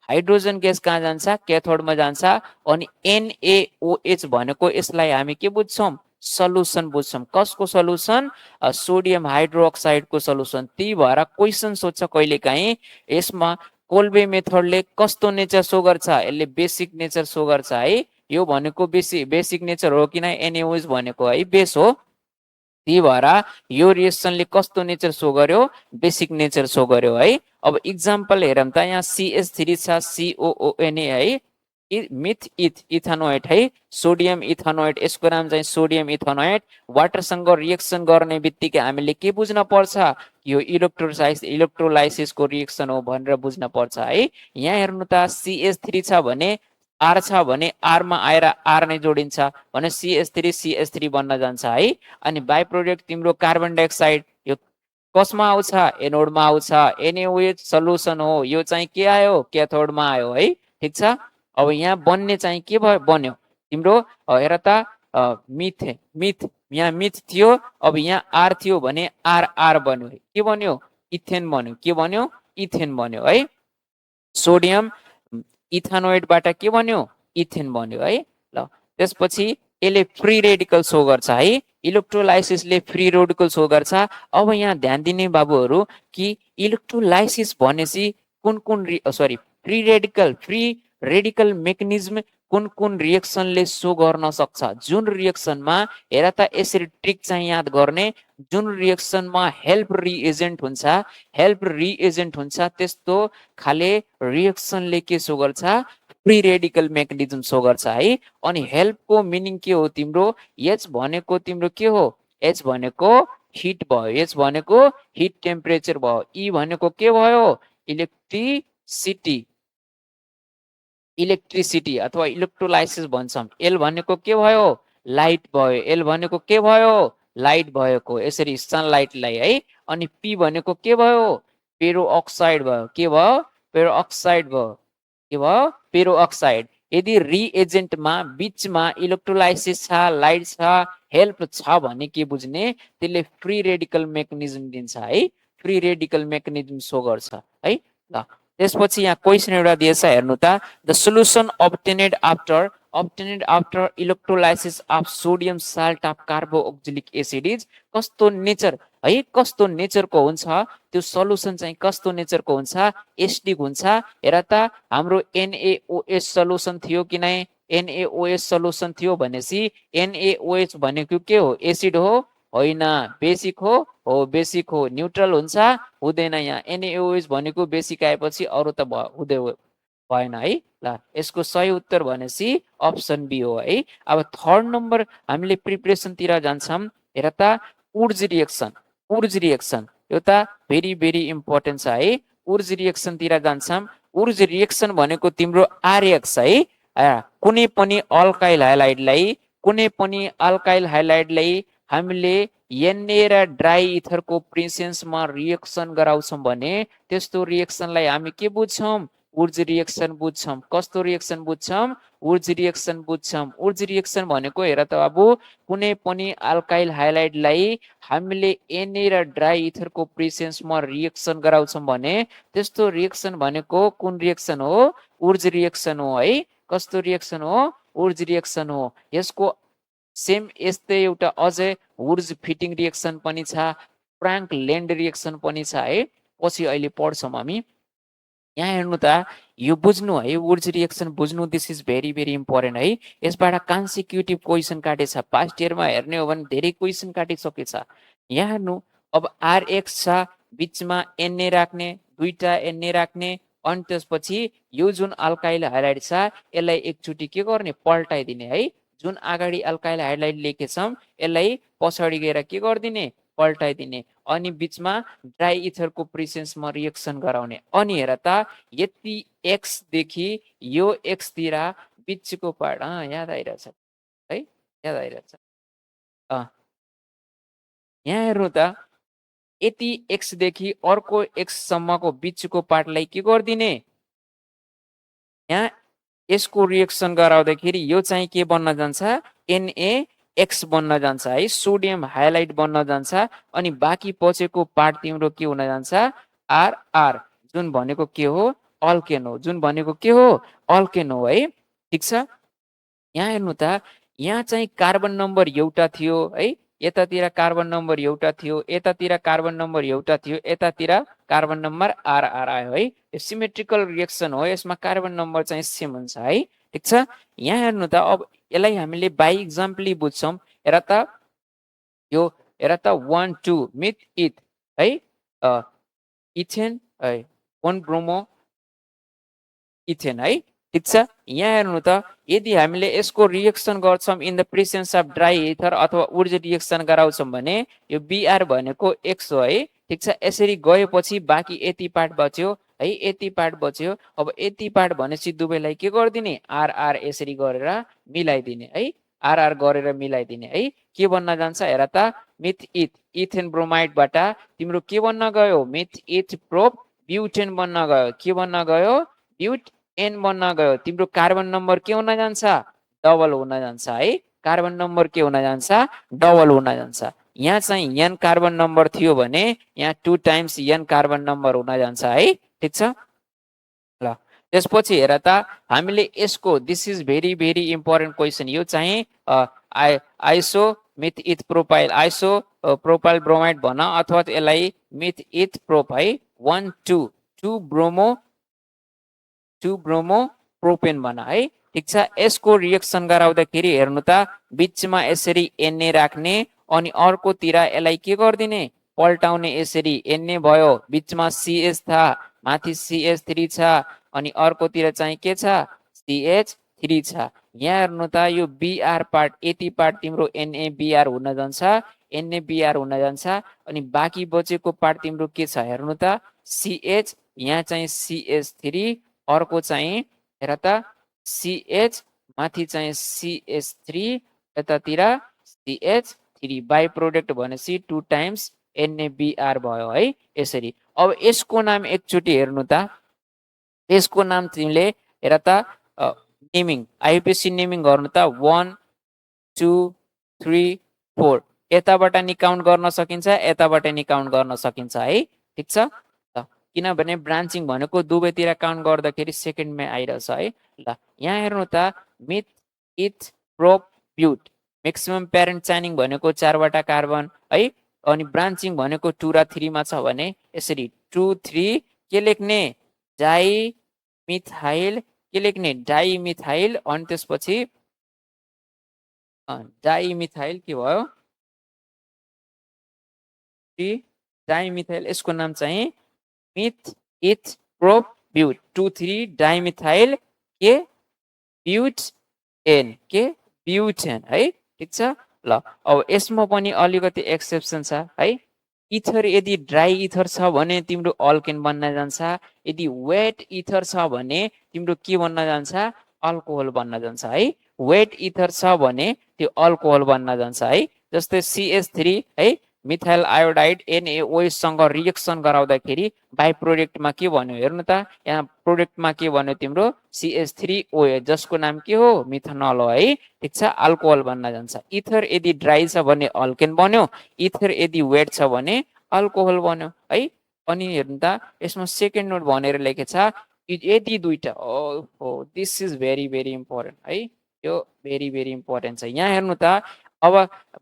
हाइड्रोजन ग्यास कहाँ जान्छ? क्याथोडमा जान्छ। अनि NaOH भनेको यसलाई हामी के बुझ्छौँ? सल्युसन बुझ्छौँ। कसको सल्युसन? Sodium हाइड्रोक्साइडको solution. त्यही भएर क्वेसन सोध्छ कहिलेकाहीँ, यसमा कोल्बे मेथडले कस्तो नेचर सो गर्छ? यसले बेसिक नेचर सो गर्छ है। यो भनेको बेसिक नेचर हो किन? NaOH भनेको है बेस हो। त्यही भएर यो रिएक्सनले कस्तो नेचर सो गर्यो? बेसिक नेचर सो गर्यो है। अब इक्जाम्पल हेरौँ त, यहाँ CH3 छ, COONA है, मिथ इथानोएट है, सोडियम इथानोएट, यसको नाम चाहिँ सोडियम इथानोएट। वाटरसँग रिएक्सन गर्ने बित्तिकै हामीले के बुझ्न पर्छ? यो इलेक्ट्रोलाइसिसको रिएक्सन हो भनेर बुझ्न पर्छ है। यहाँ हेर्नु त CH3 छ भने आर छ भने आरमा आएर आर नै जोडिन्छ भने CH3 बन्न जान्छ है। अनि बाई प्रोडक्ट तिम्रो कार्बन डाइअक्साइड यो कसमा आउँछ? एनोडमा आउँछ। NaOH सल्युसन हो, यो चाहिँ के आयो? क्याथोडमा आयो है, ठिक छ। अब यहाँ बन्ने चाहिँ के भयो? बन्यो तिम्रो, हेर त मिथ यहाँ मिथ थियो, अब यहाँ आर थियो भने आर बन्यो। के बन्यो? इथेन बन्यो। के बन्यो? इथेन बन्यो है। सोडियम इथानोइडबाट के बन्यो? इथेन बन्यो है। ल त्यसपछि यसले फ्री रेडिकल सो गर्छ है, इलेक्ट्रोलाइसिसले फ्री रेडिकल सो गर्छ। अब यहाँ ध्यान दिने बाबुहरू कि इलेक्ट्रोलाइसिस भनेपछि कुन फ्री रेडिकल मेकानिजम कुन कुन रिएक्सनले सो गर्न सक्छ जुन रिएक्सनमा हेर त यसरी ट्रिक चाहिँ याद गर्ने जुन रिएक्सनमा हेल्प रिएजेन्ट हुन्छ त्यस्तो खाले रिएक्सनले के सो गर्छ फ्री रेडिकल मेकानिजम सो गर्छ है अनि हेल्पको मिनिङ के हो तिम्रो एच भनेको तिम्रो के हो एच भनेको हिट भयो एच भनेको हिट टेम्परेचर भयो ई भनेको के भयो इलेक्ट्रिसिटी इलेक्ट्रिसिटी अथवा इलेक्ट्रोलाइसिस भन्छौँ एल भनेको के भयो लाइट भयो एल भनेको के भयो लाइट भएको यसरी सनलाइटलाई है अनि पी भनेको के भयो पेरो अक्साइड भयो के भयो पेरो अक्साइड भयो के भयो पेरो अक्साइड यदि रिएजेन्टमा बिचमा इलेक्ट्रोलाइसिस छ लाइट छ हेल्प छ भने के बुझ्ने त्यसले फ्री रेडिकल मेकानिजम दिन्छ है फ्री रेडिकल मेकानिजम सो गर्छ है ल त्यसपछि यहाँ क्वेसन एउटा दिएछ हेर्नु त the solution obtained after electrolysis of sodium salt of carboxylic acid is कस्तो नेचर है कस्तो नेचरको हुन्छ त्यो सल्युसन चाहिँ कस्तो नेचरको हुन्छ एसिडिक हुन्छ हेर त हाम्रो NaOH सल्युसन थियो कि नै NaOH सल्युसन थियो भनेपछि NaOH भनेको के हो एसिड हो होइन बेसिक हो बेसिक हो न्युट्रल हुन्छ हुँदैन यहाँ NaOH भनेको बेसिक आएपछि अरू त हुँदै भएन है ल यसको सही उत्तर भनेपछि अप्सन बी हो है अब थर्ड नम्बर हामीले प्रिपरेसनतिर जान्छौँ हेर त उर्ज रिएक्सन यो त भेरी भेरी इम्पोर्टेन्ट छ है उर्ज रिएक्सनतिर जान्छौँ उर्ज रिएक्सन भनेको तिम्रो आरएक्स है कुनै पनि अल्काइल हाइलाइडलाई हामीले Na र ड्राई इथरको प्रेसेन्समा रिएक्सन गराउँछौँ भने त्यस्तो रिएक्सनलाई हामी के बुझ्छौँ उर्ज रिएक्सन बुझ्छौँ कस्तो रिएक्सन बुझ्छौँ उर्ज रिएक्सन भनेको हेर त बाबु कुनै पनि अल्काइल हाइलाइडलाई हामीले Na र ड्राई इथरको प्रेसेन्समा रिएक्सन गराउँछौँ भने त्यस्तो रिएक्सन भनेको कुन रिएक्सन हो उर्ज रिएक्सन हो है कस्तो रिएक्सन हो उर्ज रिएक्सन हो यसको सेम यस्तै एउटा अझै उर्ज फिटिङ रिएक्सन पनि छ फ्राङ्क लेन्ड रिएक्सन पनि छ है पछि अहिले पढ्छौँ हामी यहाँ हेर्नु त यो बुझ्नु है उर्ज रिएक्सन बुझ्नु this is very very important है यसबाट कन्सिक्युटिभ क्वेसन काटेछ पास्ट इयरमा हेर्ने हो भने धेरै क्वेसन काटिसकेछ यहाँ हेर्नु अब आरएक्स छ बिचमा Na राख्ने दुईटा Na राख्ने अनि त्यसपछि यो जुन अल्काइल हाइलाइट छ यसलाई एकचोटि के गर्ने पल्टाइदिने है जुन अगाडि अल्काइल हाइलाइट लेखेछौँ यसलाई पछाडि गएर के गरिदिने पल्टाइदिने अनि बिचमा ड्राई इथरको प्रेसेन्समा रिएक्सन गराउने अनि हेर त यति एक्सदेखि यो एक्सतिर बिचको पार्ट याद आइरहेछ है याद आइरहेछ यहाँ हेर्नु त यति एक्सदेखि अर्को एक्ससम्मको बिचको पार्टलाई के गरिदिने यहाँ यसको रिएक्सन गराउँदाखेरि यो चाहिँ के बन्न जान्छ NaX बन्न जान्छ है सोडियम हाइलाइट बन्न जान्छ अनि बाँकी बचेको पार्ट तिम्रो के हुन जान्छ RR जुन भनेको के हो अल्केन हो जुन भनेको के हो अल्केन हो है ठिक छ यहाँ हेर्नु त यहाँ चाहिँ कार्बन नम्बर एउटा थियो है यतातिर कार्बन नम्बर एउटा थियो यतातिर कार्बन नम्बर एउटा थियो यतातिर कार्बन नम्बर RR आयो है यो सिमेट्रिकल रिएक्सन हो यसमा कार्बन नम्बर चाहिँ सेम हुन्छ है ठिक छ यहाँ हेर्नु त अब यसलाई हामीले बाई इक्जाम्पली बुझ्छौँ हेर त यो हेर त 1 2 मिथ इथ है इथेन है 1 ब्रोमो इथेन है ठिक छ यहाँ हेर्नु त यदि हामीले यसको रिएक्सन गर्छौँ in the presence of dry ether अथवा उर्ज रिएक्सन गराउँछौँ भने यो Br भनेको X हो है ठिक छ यसरी गएपछि बाँकी यति पार्ट बच्यो है यति पार्ट बच्यो अब यति पार्ट भनेपछि दुवैलाई के गरिदिने RR यसरी गरेर मिलाइदिने है RR गरेर मिलाइदिने है के बन्न जान्छ हेर त मिथ इथ इथेन ब्रोमाइडबाट तिम्रो के बन्न गयो मिथ इथ प्रोप ब्युटेन बन्न गयो के बन्न गयो ब्युट एन बन्न गयो तिम्रो कार्बन नम्बर के हुन जान्छ डबल हुन जान्छ है कार्बन नम्बर के हुन जान्छ डबल हुन जान्छ यहाँ चाहिँ एन कार्बन नम्बर थियो भने यहाँ 2 टाइम्स एन कार्बन नम्बर हुन जान्छ है ठिक छ ल त्यसपछि हेर त हामीले यसको this is very very important question यो चाहिँ आइसो मिथ इथ प्रोपाइल आइसो प्रोपाइल ब्रोमाइड भन अथवा यसलाई मिथ इथ प्रोप है 1 2 2 ब्रोमो प्रोपेन बना है ठीक छ यसको रिएक्सन गराउँदाखेरि हेर्नु त बीचमा यसरी Na राख्ने अनि अर्कोतिर यसलाई के गर्दिने पल्टाउने यसरी Na भयो बीचमा CH छ माथि CH3 छ अनि अर्कोतिर चाहिँ के छ CH3 छ यहाँ हेर्नु त यो Br पार्ट यति पार्ट तिम्रो NaBr हुन जान्छ NaBr हुन जान्छ अनि बाँकी बचेको पार्ट तिम्रो के छ हेर्नु त CH यहाँ चाहिँ CH3 अर्को चाहिँ हेर त CH माथि चाहिँ CH3 यतातिर CH3 बाइ प्रोडक्ट भनेपछि 2 टाइम्स NaBr भयो है यसरी अब यसको नाम एकचोटि हेर्नु त यसको नाम तिमीले हेर त नेमिङ आइयुपिएसी नेमिङ गर्नु त 1 2 3 4 यताबाट नि काउन्ट गर्न सकिन्छ यताबाट नि काउन्ट गर्न सकिन्छ है ठीक छ ल किनभने ब्रान्चिङ भनेको दुवैतिर काउन्ट गर्दाखेरि सेकेन्डमै आइरहेछ है ल यहाँ हेर्नु त meth eth prop but maximum parent chaining भनेको 4 वटा कार्बन है अनि ब्रान्चिङ भनेको 2 र 3 मा छ भने यसरी 2 3 के लेख्ने डाइमिथाइल के लेख्ने डाइमिथाइल अनि त्यसपछि डाइमिथाइल के भयो डाइमिथाइल यसको नाम चाहिँ मिथ इथ प्रोप ब्युट 2 3 डाइमिथाइल के ब्युटेन के ब्युटेन है ठीक छ ल अब यसमा पनि अलिकति एक्सेप्सन छ है इथर यदि ड्राई इथर छ भने तिम्रो अल्केन बन्न जान्छ यदि वेट इथर छ भने तिम्रो के बन्न जान्छ अल्कोहल बन्न जान्छ है वेट इथर छ भने त्यो अल्कोहल बन्न जान्छ है जस्तै CH3 है मिथाइल आयोडाइड NaOH सँग रिएक्सन गराउँदाखेरि बाइ प्रोडक्टमा के भन्यो हेर्नु त यहाँ प्रोडक्टमा के भन्यो तिम्रो CH3OH जसको नाम के हो मिथनल हो है ठीक छ अल्कोहल बन्न जान्छ इथर यदि ड्राई छ भने अल्केन बन्यो इथर यदि वेट छ भने अल्कोहल बन्यो है अनि हेर्नु त यसमा सेकेन्ड नोट भनेर लेखेछ यदि दुईटा ओहो this is very very important है यो भेरी भेरी इम्पोर्टेन्ट छ यहाँ हेर्नु त अब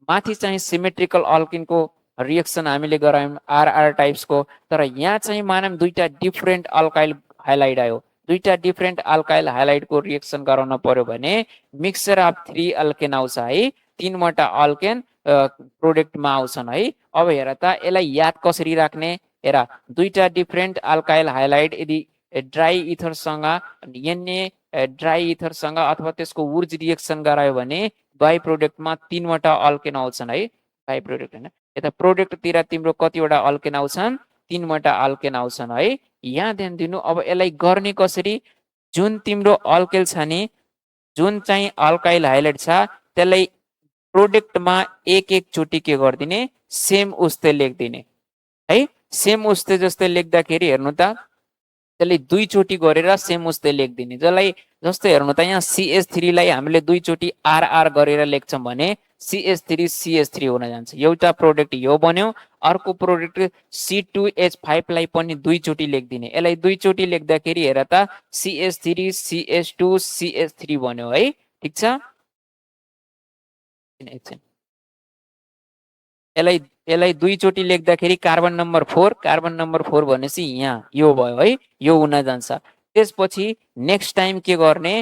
माथि चाहिँ सिमेट्रिकल अल्किनको रिएक्सन हामीले गरायौँ RR टाइप्सको तर यहाँ चाहिँ मानम दुईटा डिफरेन्ट अल्काइल हाइलाइट आयो दुईटा डिफरेन्ट अल्काइल हाइलाइटको रिएक्सन गराउन पर्यो भने मिक्सचर अफ 3 अल्केन आउँछ है 3 वटा अल्केन प्रोडक्टमा आउँछन् है अब हेर त यसलाई याद कसरी राख्ने हेर दुईटा डिफरेन्ट अल्काइल हाइलाइट यदि ड्राई इथरसँग Na ड्राई इथरसँग अथवा त्यसको उर्ज रिएक्सन गरायो भने बाइ प्रोडक्टमा 3 वटा अल्केन आउँछन् है बाइ प्रोडक्ट हैन यता प्रोडक्टतिर तिम्रो कतिवटा अल्केन आउँछन् 3 वटा अल्केन आउँछन् है यहाँ ध्यान दिनु अब यसलाई गर्ने कसरी जुन तिम्रो अल्केल छ नि जुन चाहिँ अल्काइल हाइलाइट छ त्यसलाई प्रोडक्टमा एक एक चोटी के गर्दिने सेम उस्तै लेख्दिने है सेम उस्तै जस्तै लेख्दाखेरि हेर्नु त त्यसले दुई चोटी गरेर सेम उस्तै लेख्दिने जसलाई जस्तो हेर्नु त यहाँ CH3 लाई हामीले दुई चोटी RR गरेर लेख्छौं भने CH3 हुन जान्छ एउटा प्रोडक्ट यो बन्यो अर्को प्रोडक्ट C2H5 लाई पनि दुई चोटी लेख्दिने यसलाई दुई चोटी लेख्दाखेरि हेर त CH3 CH2 CH3 बन्यो है ठीक छ यसलाई दुई चोटी लेख्दाखेरि कार्बन नम्बर 4 भनेपछि यहाँ यो भयो है यो हुन जान्छ त्यसपछि नेक्स्ट टाइम के गर्ने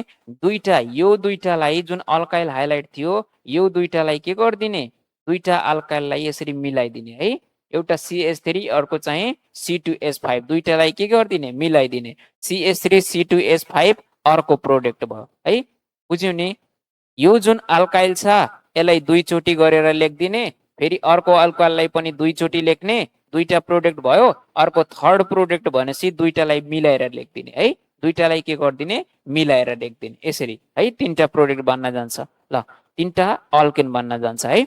दुईटा यो दुईटालाई जुन अल्काइल हाइलाइट थियो यो दुईटालाई के गर्दिने दुईटा अल्काइललाई यसरी मिलाइदिने है एउटा CH3 अर्को चाहिँ C2H5 दुईटालाई के गर्दिने मिलाइदिने CH3 C2H5 अर्को प्रोडक्ट भयो है बुझ्यौ नि यो जुन अल्काइल छ यसलाई दुई चोटी गरेर लेख्दिने फेरि अर्को अल्काइललाई पनि दुई चोटी लेख्ने दुईटा प्रोडक्ट भयो अर्को थर्ड प्रोडक्ट भनेपछि दुईटालाई मिलाएर लेख्दिने है दुईटालाई के गर्दिने मिलाएर लेख्दिने यसरी है तीनटा प्रोडक्ट बन्न जान्छ ल तीनटा अल्केन बन्न जान्छ है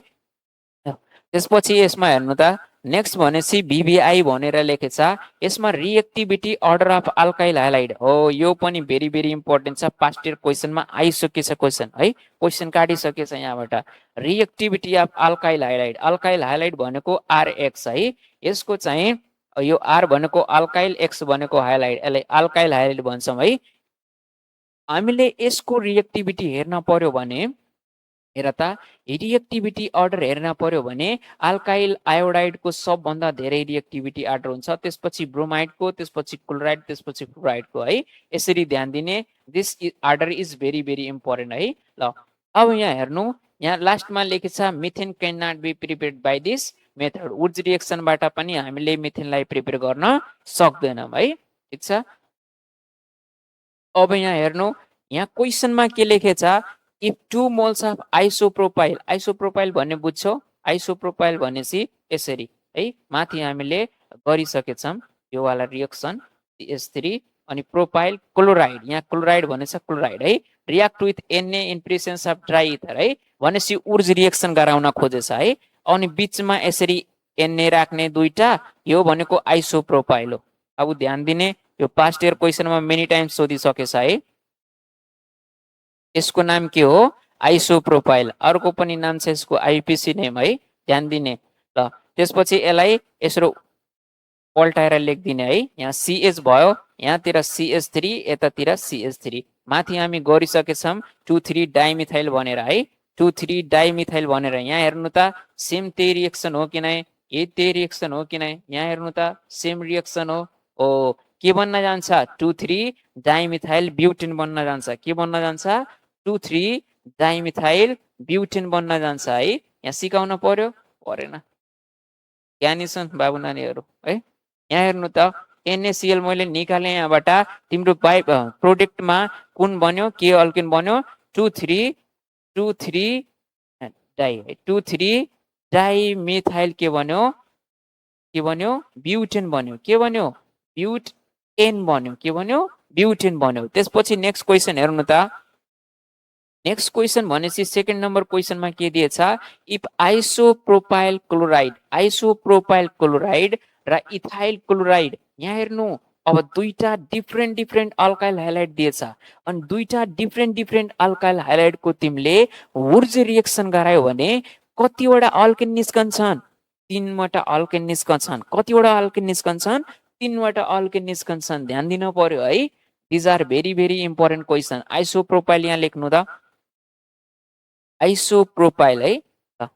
त्यसपछि यसमा हेर्नु त नेक्स्ट भनेपछि VBI भनेर लेखेछ यसमा reactivity order of alkyl highlight हो यो पनि भेरी भेरी इम्पोर्टेन्ट छ पास्ट इयर क्वेशनमा आइसकेछ क्वेशन है क्वेशन काटिसकेछ यहाँबाट रिएक्टिभिटी अफ अल्काइल हाइलाइट भनेको RX है यसको चाहिँ यो R भनेको अल्काइल X भनेको हाइलाइट यसलाई अल्काइल हाइलाइट भन्छौं है हामीले यसको रिएक्टिभिटी हेर्न पर्यो भने हेर त रिएक्टिभिटी अर्डर हेर्न पर्यो भने अल्काइल आयोडाइडको सबभन्दा धेरै रिएक्टिभिटी अर्डर हुन्छ, त्यसपछि ब्रोमाइडको, त्यसपछि क्लोराइड, त्यसपछि फ्लोराइडको है। यसरी ध्यान दिने, this order is very very important है। ल अब यहाँ हेर्नु, यहाँ लास्टमा लेखेको छ methane can not be prepared by this method. Wurtz रिएक्सनबाट पनि हामीले मिथेनलाई प्रिपेयर गर्न सक्दैनौँ है, ठिक छ। अब यहाँ हेर्नु, यहाँ क्वेसनमा के लेखेछ, if 2 moles of isopropyl, isopropyl भन्ने बुझ्छौ, आइसोप्रोपाइल भनेपछि यसरी है, माथि हामीले गरिसकेछौँ यो वाला रिएक्सन CH3 अनि प्रोपाइल क्लोराइड, यहाँ क्लोराइड भनेछ क्लोराइड है, react with Na in presence of dry ether है, भनेपछि उर्ज रिएक्सन गराउन खोजेछ है। अनि बिचमा यसरी Na राख्ने दुईटा, यो भनेको आइसोप्रोपाइल हो। अब ध्यान दिने, यो पास्ट इयर क्वेसनमा मेनी टाइम्स सोधिसकेछ है। यसको नाम के हो, आइसोप्रोपाइल। अर्को पनि नाम छ यसको आइपिसी नेम है, ध्यान दिने। ल त्यसपछि यसलाई यसो पल्टाएर लेखिदिने है, यहाँ CH भयो, यहाँतिर CH3, यतातिर CH3, माथि हामी गरिसकेछौँ 2,3 डाइमिथाइल भनेर है, 2,3 डाइमिथाइल भनेर। यहाँ हेर्नु त सेम त्यही रिएक्सन हो कि नै, यही त्यही रिएक्सन हो कि नै, यहाँ हेर्नु त सेम रिएक्सन हो। ओ के बन्न जान्छ, 2,3 डाइमिथाइल ब्युटेन बन्न जान्छ। के बन्न जान्छ, 2,3 डाइमिथाइल ब्युटेन बन्न जान्छ है। यहाँ सिकाउन पर्यो परेन, ज्ञानी छन् बाबु नानीहरू है। यहाँ हेर्नु त NaCl मैले निकालेँ यहाँबाट, तिम्रो बाइ प्रोडक्टमा कुन बन्यो, के अल्किन बन्यो, 2,3 डाइ, 2,3 डाइमिथाइल के बन्यो, के बन्यो, ब्युटेन बन्यो। के बन्यो, ब्युटेन बन्यो। के बन्यो, ब्युटेन बन्यो। त्यसपछि नेक्स्ट क्वेसन हेर्नु त, नेक्स्ट क्वेसन भनेपछि सेकेन्ड नम्बर क्वेसनमा के दिएछ, if isopropyl chloride, isopropyl chloride र इथाइल क्लोराइड, यहाँ हेर्नु अब दुईटा डिफ्रेन्ट डिफ्रेन्ट अल्काइल हाइलाइट दिएछ, अनि दुईटा डिफ्रेन्ट डिफ्रेन्ट अल्काइल हाइलाइटको तिमीले वुड्स रिएक्सन गरायो भने कतिवटा अल्केन निस्कन्छन्, 3वटा अल्केन निस्कन्छन्। कतिवटा अल्केन निस्कन्छन्, 3वटा अल्केन निस्कन्छन्। ध्यान दिनु पर्यो है, these are very very important question. Isopropyl यहाँ लेख्नु त, आइसोप्रोपाइल है,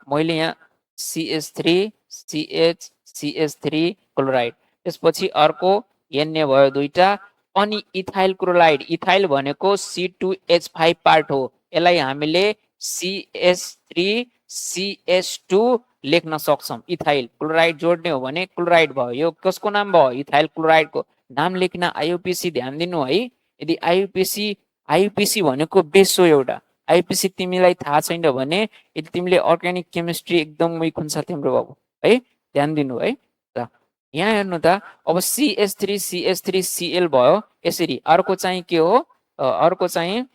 मैले यहाँ CH3 CH CH3 क्लोराइड, त्यसपछि अर्को Na भयो दुईटा, अनि इथाइल क्लोराइड, इथाइल भनेको C2H5 पार्ट हो, यसलाई हामीले CH3 CH2 लेख्न सक्छौँ। इथाइल क्लोराइड जोड्ने हो भने क्लोराइड भयो, यो कसको नाम भयो, इथाइल क्लोराइडको नाम लेख्न आइयुपिसी ध्यान दिनु है। यदि आइयुपिसी भनेको बेस हो एउटा, आइपिसी तिमीलाई थाहा छैन भने, यदि तिमीले अर्ग्यानिक केमिस्ट्री एकदम विक हुन्छ तिम्रो बाबु है, ध्यान दिनु है। त यहाँ हेर्नु त, अब CH3 CH3 Cl भयो यसरी। अर्को चाहिँ के हो, अर्को चाहिँ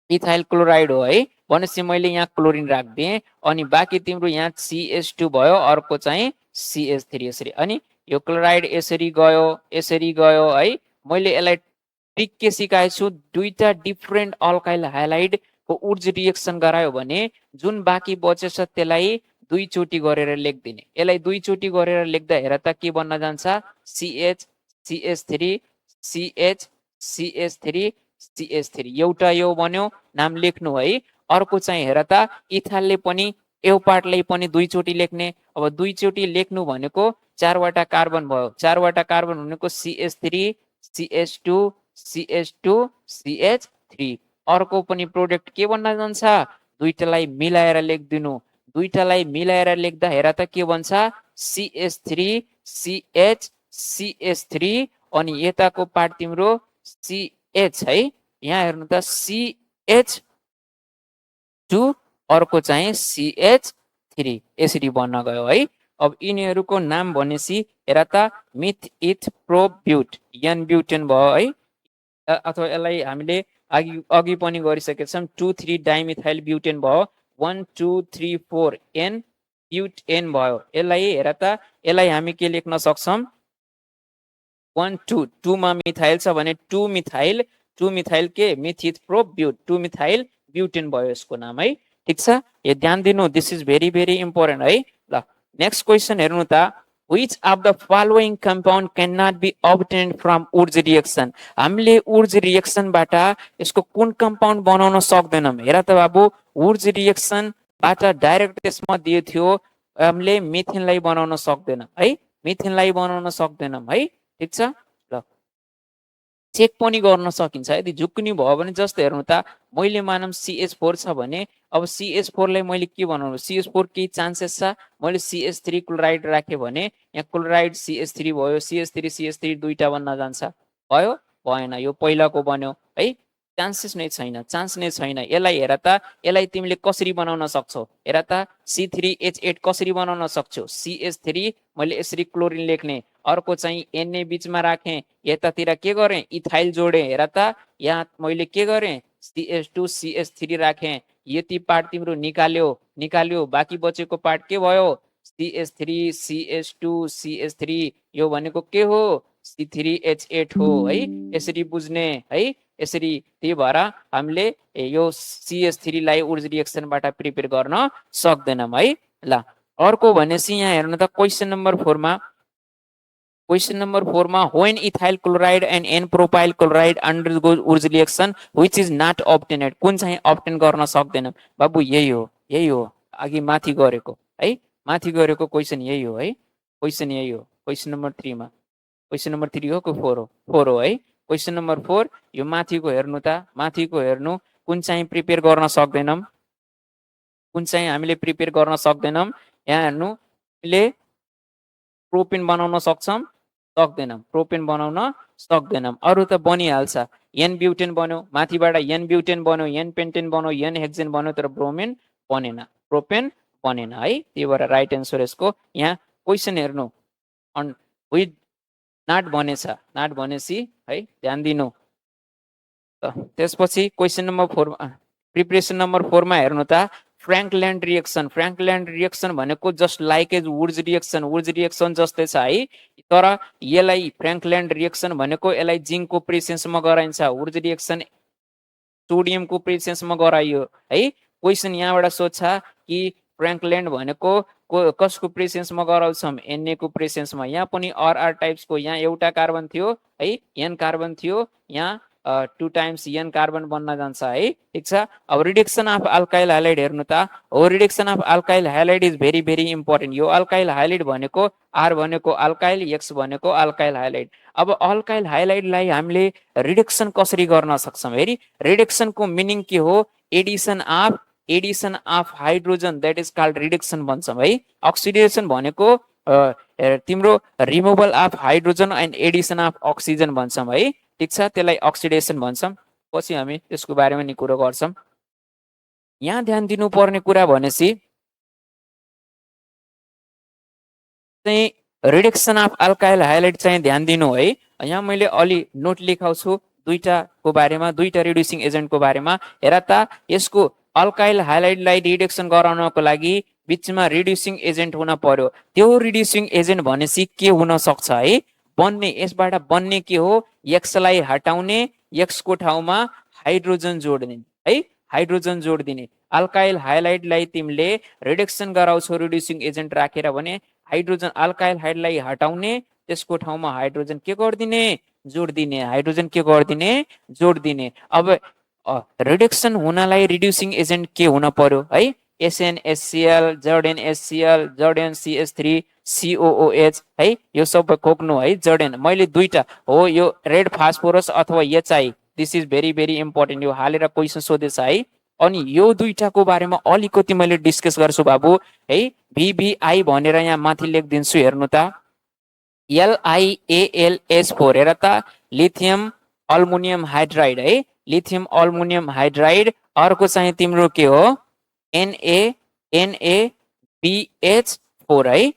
इथाइल क्लोराइड हो है, भनेपछि मैले यहाँ क्लोरिन राखिदिएँ, अनि बाँकी तिम्रो यहाँ CH2 भयो, अर्को चाहिँ CH3 यसरी, अनि यो क्लोराइड यसरी गयो यसरी गयो है। मैले यसलाई ट्रिक के सिकाएको छु, दुईटा डिफ्रेन्ट अल्काइल हाइलाइटको उर्ज रिएक्सन गरायो भने जुन बाँकी बचेछ त्यसलाई दुईचोटि गरेर लेखिदिने। यसलाई दुईचोटि गरेर लेख्दा हेर त के बन्न जान्छ, CH CH3 CH CH3 CH3, एउटा यो बन्यो, नाम लेख्नु है। अर्को चाहिँ हेर त, इथालले पनि यो पार्टलाई पनि दुईचोटि लेख्ने। अब दुईचोटि लेख्नु भनेको 4वटा कार्बन भयो, 4वटा कार्बन भनेको CH3 CH2 CH2 CH3। अर्को पनि प्रोडक्ट के बन्न जान्छ, दुईटालाई मिलाएर लेखिदिनु। दुईटालाई मिलाएर लेख्दा हेर त के बन्छ, CH3 CH CH3, अनि यताको पार्ट तिम्रो CH है। यहाँ हेर्नु त CH2, अर्को चाहिँ CH3, यसरी बन्न गयो है। अब यिनीहरूको नाम भनेपछि हेर त, मिथ इथ प्रोब्युट, एन ब्युटेन भयो है, अथवा यसलाई हामीले अघि पनि गरिसकेका छौँ, 2,3 डाइमिथाइल ब्युटेन भयो, 1 2 3 4 एन ब्युटेन भयो। यसलाई हेर त, यसलाई हामी के लेख्न सक्छौँ, 1 2 2 मा मिथाइल छ भने 2 मिथाइल, 2 मिथाइल के मिथित प्रोब्युट, 2 मिथाइल ब्युटेन भयो यसको नाम है, ठिक छ। यो ध्यान दिनु, this is very very important है। ल नेक्स्ट क्वेसन हेर्नु त, which of the following compound cannot be obtained from Urja reaction, हामीले उर्ज रिएक्सनबाट यसको कुन कम्पाउन्ड बनाउन सक्दैनौँ। हेर त बाबु, वुड्स रिएक्सनबाट डाइरेक्ट त्यसमा दियो थियो हामीले मिथेनलाई बनाउन सक्दैनौँ है, मिथेनलाई बनाउन सक्दैनौँ है, ठिक छ। ल चेक पनि गर्न सकिन्छ, यदि झुक्किने भयो भने जस्तो हेर्नु त मैले मानौँ CH4 छ भने अब CH4 लाई मैले के बनाउनु, CH4 केही चान्सेस छ, मैले CH3 क्लोराइड राखेँ भने यहाँ क्लोराइड CH3 भयो, CH3 दुईटा बन्न जान्छ, भयो भएन, यो पहिलाको बन्यो है, चान्सेस नै छैन, चान्स नै छैन। यसलाई हेर त, यसलाई तिमीले कसरी बनाउन सक्छौ, हेर त C3H8 कसरी बनाउन सक्छौ, CH3 मैले यसरी क्लोरिन लेख्ने, अर्को चाहिँ Na बिचमा राखेँ, यतातिर के गरेँ इथाइल जोडेँ, हेर त यहाँ मैले के गरेँ CH2 CH3 राखेँ, यति पार्ट तिम्रो निकाल्यो, बाँकी बचेको पार्ट के भयो CH3 CH2 CH3, यो भनेको के हो C3H8 हो है, यसरी बुझ्ने है, यसरी। त्यही भएर हामीले यो CH3 लाई उर्ज रिएक्सनबाट प्रिपेयर गर्न सक्दैनौँ है। ल अर्को भनेपछि यहाँ हेर्नु त क्वेसन नम्बर 4 मा, क्वेसन नम्बर 4 मा when ethyl chloride and n propyl chloride undergoes Urja reaction which is not obtained, कुन चाहिँ obtain गर्न सक्दैन बाबु, यही हो अघि माथि गरेको है, माथि गरेको क्वेसन यही हो है, क्वेसन यही हो। क्वेसन नम्बर 3 मा, क्वेसन नम्बर 3 हो कि 4 हो है, क्वेसन नम्बर 4 यो माथिको हेर्नु त, माथिको हेर्नु कुन चाहिँ प्रिपेयर गर्न सक्दैनौँ, कुन चाहिँ हामीले प्रिपेयर गर्न सक्दैनौँ, यहाँ हेर्नु हामीले प्रोपेन बनाउन सक्छौँ सक्दैनौँ, प्रोपेन बनाउन सक्दैनौँ, अरू त बनिहाल्छ, एन ब्युटेन बन्यो, माथिबाट एन ब्युटेन बन्यो, एन पेन्टेन बन्यो, एन हेक्सेन बन्यो, तर ब्रोमेन बनेन, प्रोपेन बनेन है। त्यही भएर राइट एन्सर यसको यहाँ क्वेसन हेर्नु विथ नाट भनेछ, नाट भनेपछि है ध्यान दिनु। त्यसपछि क्वेसन नम्बर 4 प्रिपरेसन नम्बर 4 मा हेर्नु त फ्र्याङ्कल्यान्ड रिएक्सन, फ्र्याङ्कल्यान्ड रिएक्सन भनेको just like as Wurtz reaction जस्तै छ है, तर यसलाई फ्र्याङ्कल्यान्ड रिएक्सन भनेको यसलाई जिङ्कको प्रेसेन्समा गराइन्छ, वुड्स रिएक्सन सोडियमको प्रेसेन्समा गराइयो है। क्वेसन यहाँबाट सोध्छ कि फ्र्याङ्कल्यान्ड भनेको कसको प्रेसेन्समा गराउँछौँ, Na को प्रेसेन्समा, यहाँ पनि RR टाइप्सको, यहाँ एउटा कार्बन थियो है, N कार्बन थियो, यहाँ 2 टाइम्स N कार्बन बन्न जान्छ है, ठिक छ। अब रिडक्सन अफ अल्काइल हाइलाइड हेर्नु त, हो reduction of alkyl halide is very very important. यो अल्काइल हाइलाइड भनेको R भनेको अल्काइल, X भनेको अल्काइल हाइलाइड। अब अल्काइल हाइलाइडलाई हामीले रिडक्सन कसरी गर्न सक्छौँ, हेरी रिडक्सनको मिनिङ के हो, addition of hydrogen, that is called reduction भन्छौँ है। अक्सिडेसन भनेको तिम्रो removal of hydrogen and addition of oxygen भन्छौँ है, ठिक छ, त्यसलाई अक्सिडेसन भन्छौँ, पछि हामी त्यसको बारेमा नि कुरो गर्छौँ। यहाँ ध्यान दिनुपर्ने कुरा भनेपछि चाहिँ रिडक्सन अफ अल्काइल हाइलाइड चाहिँ ध्यान दिनु है। यहाँ मैले अलि नोट लेखाउँछु दुईटाको बारेमा, दुईटा रिड्युसिङ एजेन्टको बारेमा। हेर त यसको अल्काइल हाइलाइडलाई रिडक्सन गराउनको लागि बिचमा रिड्युसिङ एजेन्ट हुन पर्यो, त्यो रिड्युसिङ एजेन्ट भनेपछि के हुन सक्छ है, बन्ने, यसबाट बन्ने के हो, एक्सलाई हटाउने, एक्सको ठाउँमा हाइड्रोजन जोड्ने है, हाइड्रोजन जोडिदिने। अल्काइल हाइलाइडलाई तिमीले रिडक्सन गराउँछौ रिड्युसिङ एजेन्ट राखेर भने हाइड्रोजन अल्काइल हाइडलाई हटाउने, त्यसको ठाउँमा हाइड्रोजन के गरिदिने, जोडिदिने, हाइड्रोजन के गरिदिने, जोडिदिने। अब रिडक्सन हुनलाई रिड्युसिङ एजेन्ट के हुन पर्यो है, SnHCl, ZnHCl, ZnCH3, COOH है, यो सबै खोक्नु है, ZN मैले दुईटा हो, यो रेड फास्फोरस अथवा HI, this is very very important, यो हालेर क्वेसन सोधेछ है। अनि यो दुईटाको बारेमा अलिकति मैले डिस्कस गर्छु बाबु है। VBI भनेर यहाँ माथि लेखिदिन्छु, हेर्नु त LiAlS4, हेर त लिथियम अल्मुनियम हाइड्राइड है, लिथियम अल्मुनियम हाइड्राइड। अर्को चाहिँ तिम्रो के हो, NaBH4 है,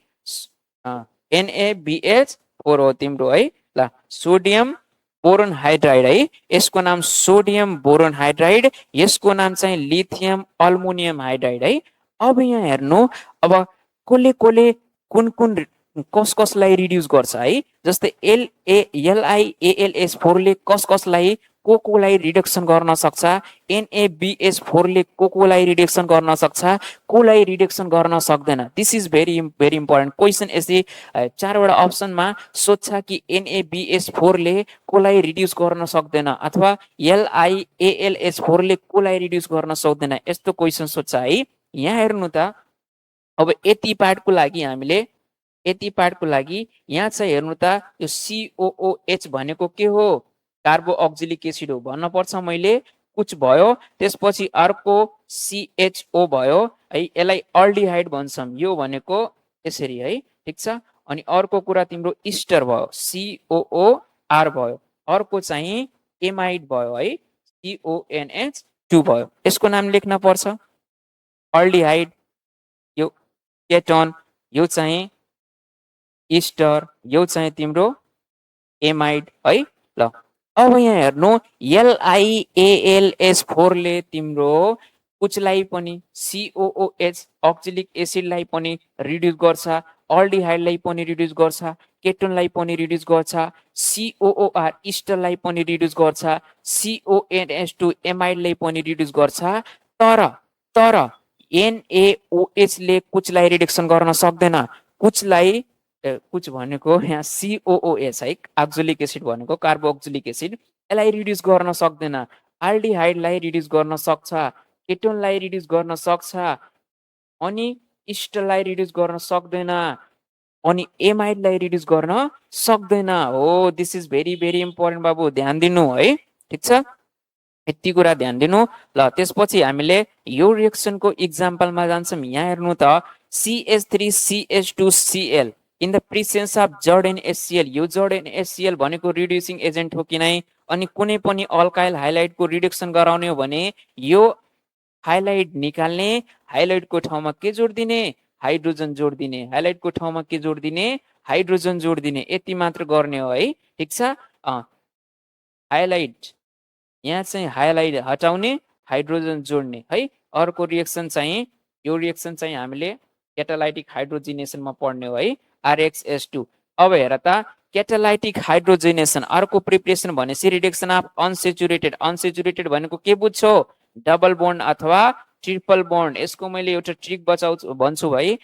NaBH4 हो तिम्रो है। ल सोडियम बोरोन हाइड्राइड है, यसको नाम सोडियम बोरोन हाइड्राइड, यसको नाम चाहिँ लिथियम अल्मुनियम हाइड्राइड है। अब यहाँ हेर्नु, अब कसले कुन कुन कसलाई रिड्युस गर्छ है, जस्तै LiAlS4 ले कसलाई कोलाई रिडक्सन गर्न सक्छ, NaBH4 ले कोलाई रिडक्सन गर्न सक्छ, कोलाई रिडक्सन गर्न सक्दैन। This is very very important question. यसले चारवटा अप्सनमा सोध्छ कि NaBH4 ले कोलाई रिड्युस गर्न सक्दैन अथवा LiAlH4 ले कोलाई रिड्युस गर्न सक्दैन, यस्तो क्वेसन सोध्छ है। यहाँ हेर्नु त, अब यति पार्टको लागि हामीले यहाँ चाहिँ हेर्नु त, यो COOH भनेको के हो, कार्बोक्जिलिक एसिड हो भन्न पर्छ मैले। कुछ भयो, त्यसपछि अर्को CHO भयो है, यसलाई अल्डिहाइड भन्छौँ, यो भनेको यसरी है, ठिक छ। अनि अर्को कुरा तिम्रो इस्टर भयो, COOR भयो, अर्को चाहिँ एमाइड भयो है, CONH2 भयो। यसको नाम लेख्न पर्छ, अल्डिहाइड यो केटोन, यो चाहिँ इस्टर, यो चाहिँ तिम्रो एमाइड है। ल अब यहाँ हेर्नु, LiAlH4 ले तिम्रो कुचलाई पनि, COOH अक्जिलिक एसिडलाई पनि रिड्युस गर्छ, अल्डिहाइडलाई पनि रिड्युस गर्छ, केटोनलाई पनि रिड्युस गर्छ, COOR इस्टरलाई पनि रिड्युस गर्छ, CONH2 एमाइडलाई पनि रिड्युस गर्छ। तर NaOH ले कुचलाई रिडक्सन गर्न सक्दैन। कुच भनेको यहाँ COOH है, एक्जिलिक एसिड भनेको कार्बोक्जिलिक एसिड, यसलाई रिड्युस गर्न सक्दैन। अल्डिहाइडलाई रिड्युस गर्न सक्छ, केटोनलाई रिड्युस गर्न सक्छ, अनि इस्टरलाई रिड्युस गर्न सक्दैन, अनि एमाइडलाई रिड्युस गर्न सक्दैन। हो, this is very very important बाबु, ध्यान दिनु है, ठिक छ, यति कुरा ध्यान दिनु। ल त्यसपछि हामीले यो रिएक्सनको इक्जाम्पलमा जान्छौँ। यहाँ हेर्नु त, CH3CH2Cl in the presence of ZnHCl, यो ZnHCl भनेको रिड्युसिङ एजेन्ट हो कि नै? अनि कुनै पनि अल्काइल हाइलाइटको रिडक्सन गराउने हो भने यो हाइलाइट निकाल्ने, हाइलाइटको ठाउँमा के जोड दिने, हाइड्रोजन जोड दिने, हाइलाइटको ठाउँमा के जोड दिने, हाइड्रोजन जोड दिने, यति मात्र गर्ने हो है, ठिक छ। हाइलाइट, यहाँ चाहिँ हाइलाइट हटाउने, हाइड्रोजन जोड्ने है। अर्को रिएक्सन चाहिँ, यो रिएक्सन चाहिँ हामीले क्याटालाइटिक हाइड्रोजिनेसनमा पढ्ने हो है, RxH2। अब हेर त, क्याटालाइटिक हाइड्रोजिनेसन अर्को प्रिपरेसन भनेपछि रिडक्सन अफ अनसेचुरेटेड। अनसेचुरेटेड भनेको के बुझ्छौ, डबल बोन्ड अथवा ट्रिपल बोन्ड। यसको मैले एउटा ट्रिक भन्छु है,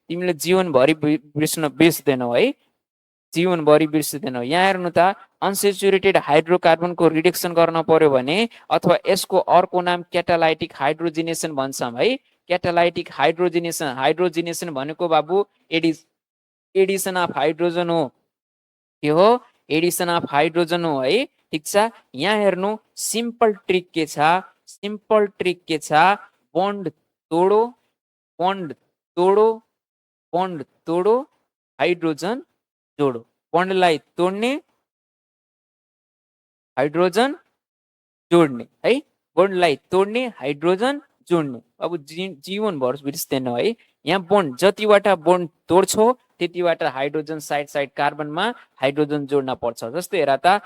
तिमीले जीवनभरि बिर्सदैनौ है, जीवनभरि बिर्सिँदैनौ। यहाँ हेर्नु त, अनसेचुरेटेड हाइड्रोकार्बनको रिडक्सन गर्न पर्यो भने, अथवा यसको अर्को नाम क्याटालाइटिक हाइड्रोजिनेसन भन्छौँ है। क्याटालाइटिक हाइड्रोजिनेसन भनेको बाबु एडिसन अफ हाइड्रोजन हो। के हो, एडिसन अफ हाइड्रोजन हो है, ठिक छ। यहाँ हेर्नु, सिम्पल ट्रिक के छ, बोन्ड तोडो, हाइड्रोजन जोडो, बोन्डलाई तोड्ने, हाइड्रोजन जोड्ने है, बोन्डलाई तोड्ने, हाइड्रोजन जोड्ने। अब जीवनभर बिर्सिँदैन है। यहाँ बोन्ड, जतिवटा बोन्ड तोड्छौ त्यतिवटा हाइड्रोजन साइड कार्बनमा हाइड्रोजन जोड्न पर्छ। जस्तै हेर त,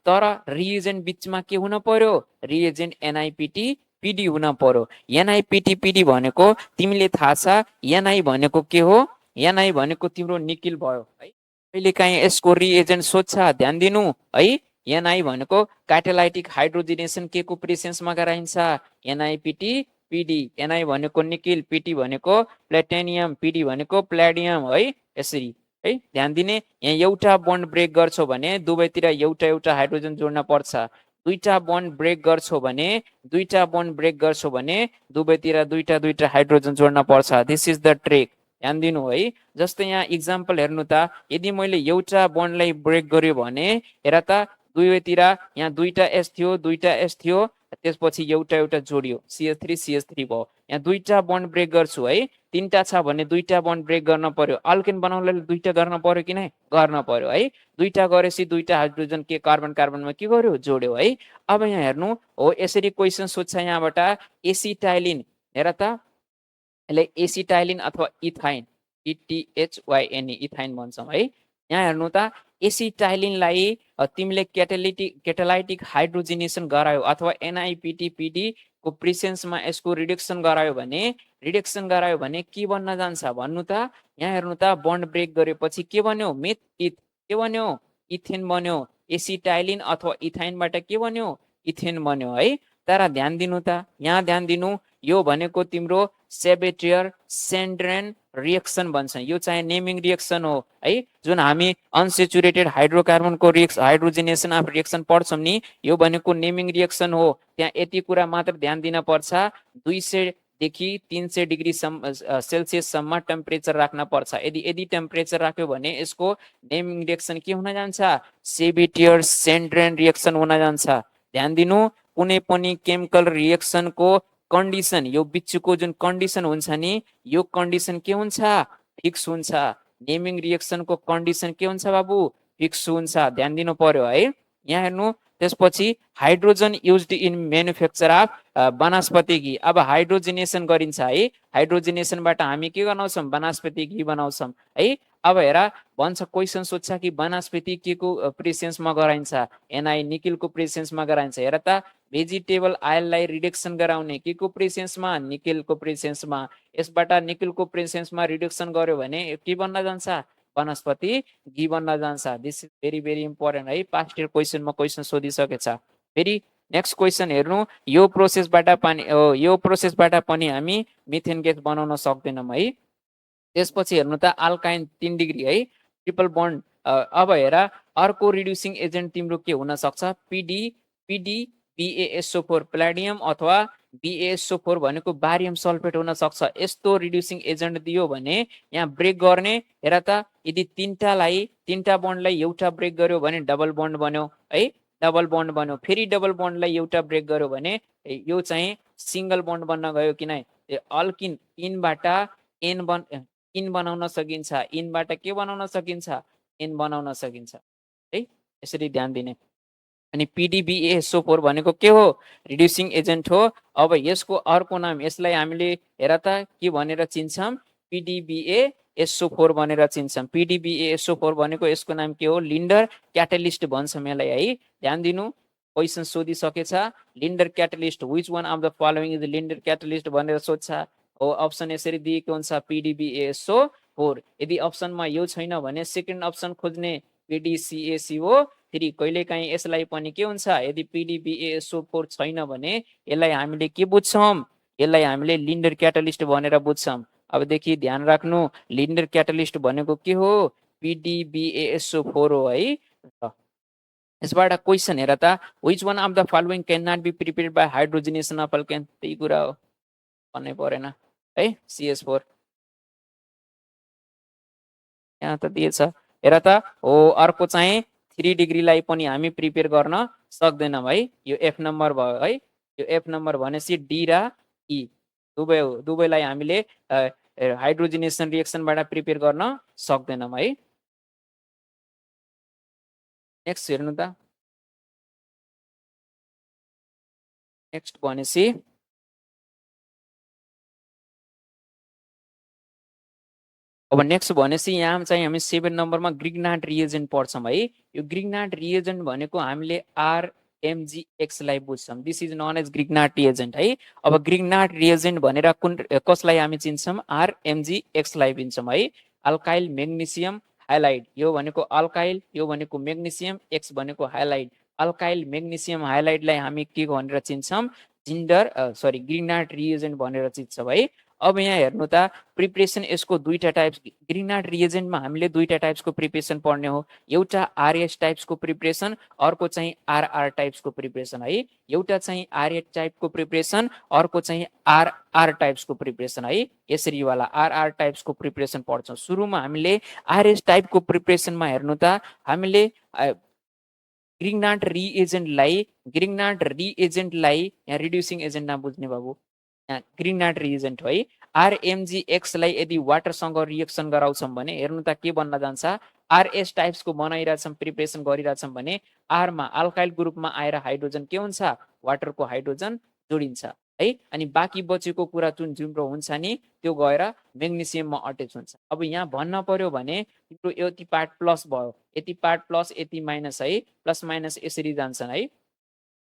तर रिएजेन्ट बिचमा के हुन पर्यो, रिएजेन्ट NiPT-PD हुन पर्यो। NiPT-PD भनेको तिमीले थाहा छ, Na भनेको के हो, Na भनेको तिम्रो निकिल भयो है। अहिले काहीँ यसको रिएजेन्ट सोध्छ, ध्यान दिनु है। Na भनेको क्याटालाइटिक हाइड्रोजिनेसन के को प्रेजेन्समा गराइन्छ, NiPT-PD। Na भनेको निकिल, PT भनेको प्लेटिनियम, PD भनेको प्लेडियम है, यसरी है, ध्यान दिने। यहाँ एउटा बोन्ड ब्रेक गर्छौ भने दुवैतिर एउटा हाइड्रोजन जोड्न पर्छ। दुईटा बोन्ड ब्रेक गर्छौ भने दुवैतिर दुईटा हाइड्रोजन जोड्न पर्छ। दिस इज द ट्रिक, ध्यान दिनु है। जस्तै यहाँ इक्जाम्पल हेर्नु त, यदि मैले एउटा बोन्डलाई ब्रेक गर्यो भने हेर त, दुवैतिर यहाँ दुईटा S थियो, त्यसपछि एउटा जोडियो, CH3 भयो। यहाँ दुईटा बोन्ड ब्रेक गर्छु है, तीनटा छ भने दुईटा बोन्ड ब्रेक गर्न पर्यो। अल्केन बनाउनलाई दुईटा गर्न पर्यो कि नै, गर्न पर्यो है। दुईटा गरेपछि दुईटा हाइड्रोजन के कार्बनमा के गर्यो, जोड्यो है। अब यहाँ हेर्नु हो, यसरी क्वेसन सोध्छ यहाँबाट, एसिटाइलिन, हेर त, यसलाई एसिटाइलिन अथवा इथाइन, ETHYNE, इथाइन भन्छौँ है। यहाँ हेर्नु त, एसिटाइलिनलाई तिमीले क्याटालाइटिक हाइड्रोजिनेसन गरायो अथवा NiPT-PD को प्रेजेन्समा यसको रिडक्सन गरायो भने के बन्न जान्छ भन्नु त। यहाँ हेर्नु त, बोन्ड ब्रेक गरेपछि के बन्यो, मेथ इथ, के बन्यो, इथेन बन्यो। एसिटाइलिन अथवा इथाइनबाट के बन्यो इथेन बन्यो है। तर ध्यान दिनु त, यहाँ ध्यान दिनु, यो भनेको तिम्रो सेबेटियर सेन्ड्रेन रिएक्सन भन्छ। यो चाहिँ नेमिङ रिएक्सन हो है। जुन हामी अनसेचुरेटेड हाइड्रोकार्बनको हाइड्रोजिनेसन अफ रिएक्सन पढ्छौँ नि, यो भनेको नेमिङ रिएक्सन हो। त्यहाँ यति कुरा मात्र ध्यान दिन पर्छ, 200 देखि 300 डिग्री सेल्सियससम्म टेम्परेचर राख्न पर्छ। यदि टेम्परेचर राख्यो भने यसको नेमिङ रिएक्सन के हुन जान्छ सेबेटियर सेन्ड्रेन रिएक्सन हुन जान्छ। ध्यान दिनु, कुनै पनि केमिकल रिएक्सनको कन्डिसन, यो बिचको जुन कन्डिसन हुन्छ नि, यो कन्डिसन के हुन्छ फिक्स हुन्छ। नेमिङ रिएक्सनको कन्डिसन के हुन्छ बाबु फिक्स हुन्छ। ध्यान दिनु पर्यो है। यहाँ हेर्नु, त्यसपछि hydrogen used in manufacture of वनस्पति घी। अब हाइड्रोजिनेसन गरिन्छ है। हाइड्रोजिनेसनबाट हामी के बनाउँछौँ वनस्पति घी बनाउँछौँ है। अब हेर, भन्छ क्वेसन सोध्छ कि वनस्पति के को प्रेसेन्समा गराइन्छ, एनआई निकेलको प्रेसेन्समा गराइन्छ। हेर त, भेजिटेबल आइललाई रिडक्सन गराउने के को प्रेसेन्समा निकेलको प्रेसेन्समा। यसबाट निकेलको प्रेसेन्समा रिडक्सन गर्यो भने के बन्न जान्छ वनस्पति घी बन्न जान्छ। This is very very important है। पास्ट इयर क्वेसनमा क्वेसन सोधिसकेछ। फेरि नेक्स्ट क्वेसन हेर्नु, यो प्रोसेसबाट पनि हामी मिथेन ग्यास बनाउन सक्दैनौँ है। त्यसपछि हेर्नु त अल्काइन 3 डिग्री है, ट्रिपल बन्ड। अब हेर, अर्को रिड्युसिङ एजेन्ट तिम्रो के हुन सक्छ PDBASO4 प्लेडियम अथवा BaSO4 भनेको बारियम सल्फेट हुन सक्छ। यस्तो रिड्युसिङ एजेन्ट दियो भने यहाँ ब्रेक गर्ने। हेर त, यदि तीनटा बन्डलाई एउटा ब्रेक गर्यो भने डबल बन्ड बन्यो है, डबल बन्ड बन्यो। फेरि डबल बन्डलाई एउटा ब्रेक गर्यो भने यो चाहिँ सिंगल बन्ड बन्न गयो। किन अल्किन इनबाट इन बनाउन सकिन्छ, इनबाट के बनाउन सकिन्छ एन बनाउन सकिन्छ है। यसरी ध्यान दिने। अनि PDBASO4 भनेको के हो रिड्युसिङ एजेन्ट हो। अब यसको अर्को नाम, यसलाई हामीले हेर त के भनेर चिन्छौँ PDBASO4 भनेर चिन्छौँ। PDBASO4 भनेको यसको नाम के हो लिन्डर क्याटलिस्ट भन्छौँ यसलाई है। ध्यान दिनु, क्वेसन सोधिसकेछ Lindlar catalyst which one of the following is Lindlar catalyst भनेर सोध्छ हो। अप्सन यसरी दिएको हुन्छ PDBASO4। यदि अप्सनमा यो छैन भने सेकेन्ड अप्सन खोज्ने PDCACO3। कहिलेकाहीँ यसलाई पनि के हुन्छ, यदि PDBASO4 छैन भने यसलाई हामीले के बुझ्छौँ, यसलाई हामीले लिन्डर क्याटलिस्ट भनेर बुझ्छौँ। अबदेखि ध्यान राख्नु, लिन्डर क्याटलिस्ट भनेको के हो PDBASO4 हो है। यसबाट क्वेसन हेर त, which one of the following can not be prepared by hydrogenation of alkene. त्यही कुरा हो, भन्नै परेन है। CS4 यहाँ त दिएछ। हेर त, हो अर्को चाहिँ 3 डिग्रीलाई पनि हामी प्रिपेयर गर्न सक्दैनौँ है। यो F नम्बर भयो है। यो F नम्बर भनेपछि D र E दुवैलाई हामीले हाइड्रोजिनेसन रिएक्सनबाट प्रिपेयर गर्न सक्दैनौँ है। नेक्स्ट हेर्नु त, नेक्स्ट भनेपछि अब नेक्स्ट भनेपछि यहाँ चाहिँ हामी 7 नम्बरमा ग्रिग्नाट रिएजेन्ट पढ्छौँ है। यो ग्रिग्नाट रिएजेन्ट भनेको हामीले RMGX लाई बुझ्छौँ। This is known as Grignard reagent है। अब ग्रिग्नाट रिएजेन्ट भनेर कसलाई हामी चिन्छौँ RMGX लाई चिन्छौँ है। अल्काइल मेग्नेसियम हाइलाइड, यो भनेको अल्काइल, यो भनेको मेग्नेसियम, X भनेको हाइलाइड। अल्काइल मेग्नेसियम हाइलाइडलाई हामी के भनेर चिन्छौँ ग्रिग्नाट रिएजेन्ट भनेर चिन्छौँ है। अब यहाँ हेर्नु त, प्रिपरेसन यसको दुईटा टाइप्स। ग्रिग्नाट रिएजेन्टमा हामीले दुईटा टाइप्सको प्रिपरेसन पढ्ने हो। एउटा RS टाइप्सको प्रिपरेसन, अर्को चाहिँ RR टाइप्सको प्रिपरेसन है। एउटा चाहिँ RS टाइपको प्रिपरेसन, अर्को चाहिँ RR टाइप्सको प्रिपरेसन है। यसरी वाला RR टाइप्सको प्रिपरेसन पढ्छौँ। सुरुमा हामीले RS टाइपको प्रिपरेसनमा हेर्नु त, हामीले ग्रिग्नाट रिएजेन्टलाई यहाँ रिड्युसिङ एजेन्ट नबुझ्ने बाबु, ग्रिग्नाट रिएजेन्ट है। RMGX लाई यदि वाटरसँग रिएक्सन गराउँछौँ भने हेर्नु त के बन्न जान्छ, RS टाइप्सको बनाइरहेछौँ प्रिपरेसन गरिरहेछौँ भने आरमा अल्काइल ग्रुपमा आएर हाइड्रोजन के हुन्छ वाटरको हाइड्रोजन जोडिन्छ है। अनि बाँकी बचेको कुरा जुन जिम्रो हुन्छ नि त्यो गएर मेग्नेसियममा अट्याच हुन्छ। अब यहाँ भन्न पर्यो भने तिम्रो यति पार्ट प्लस भयो, यति पार्ट प्लस, यति माइनस है, प्लस माइनस यसरी जान्छन् है।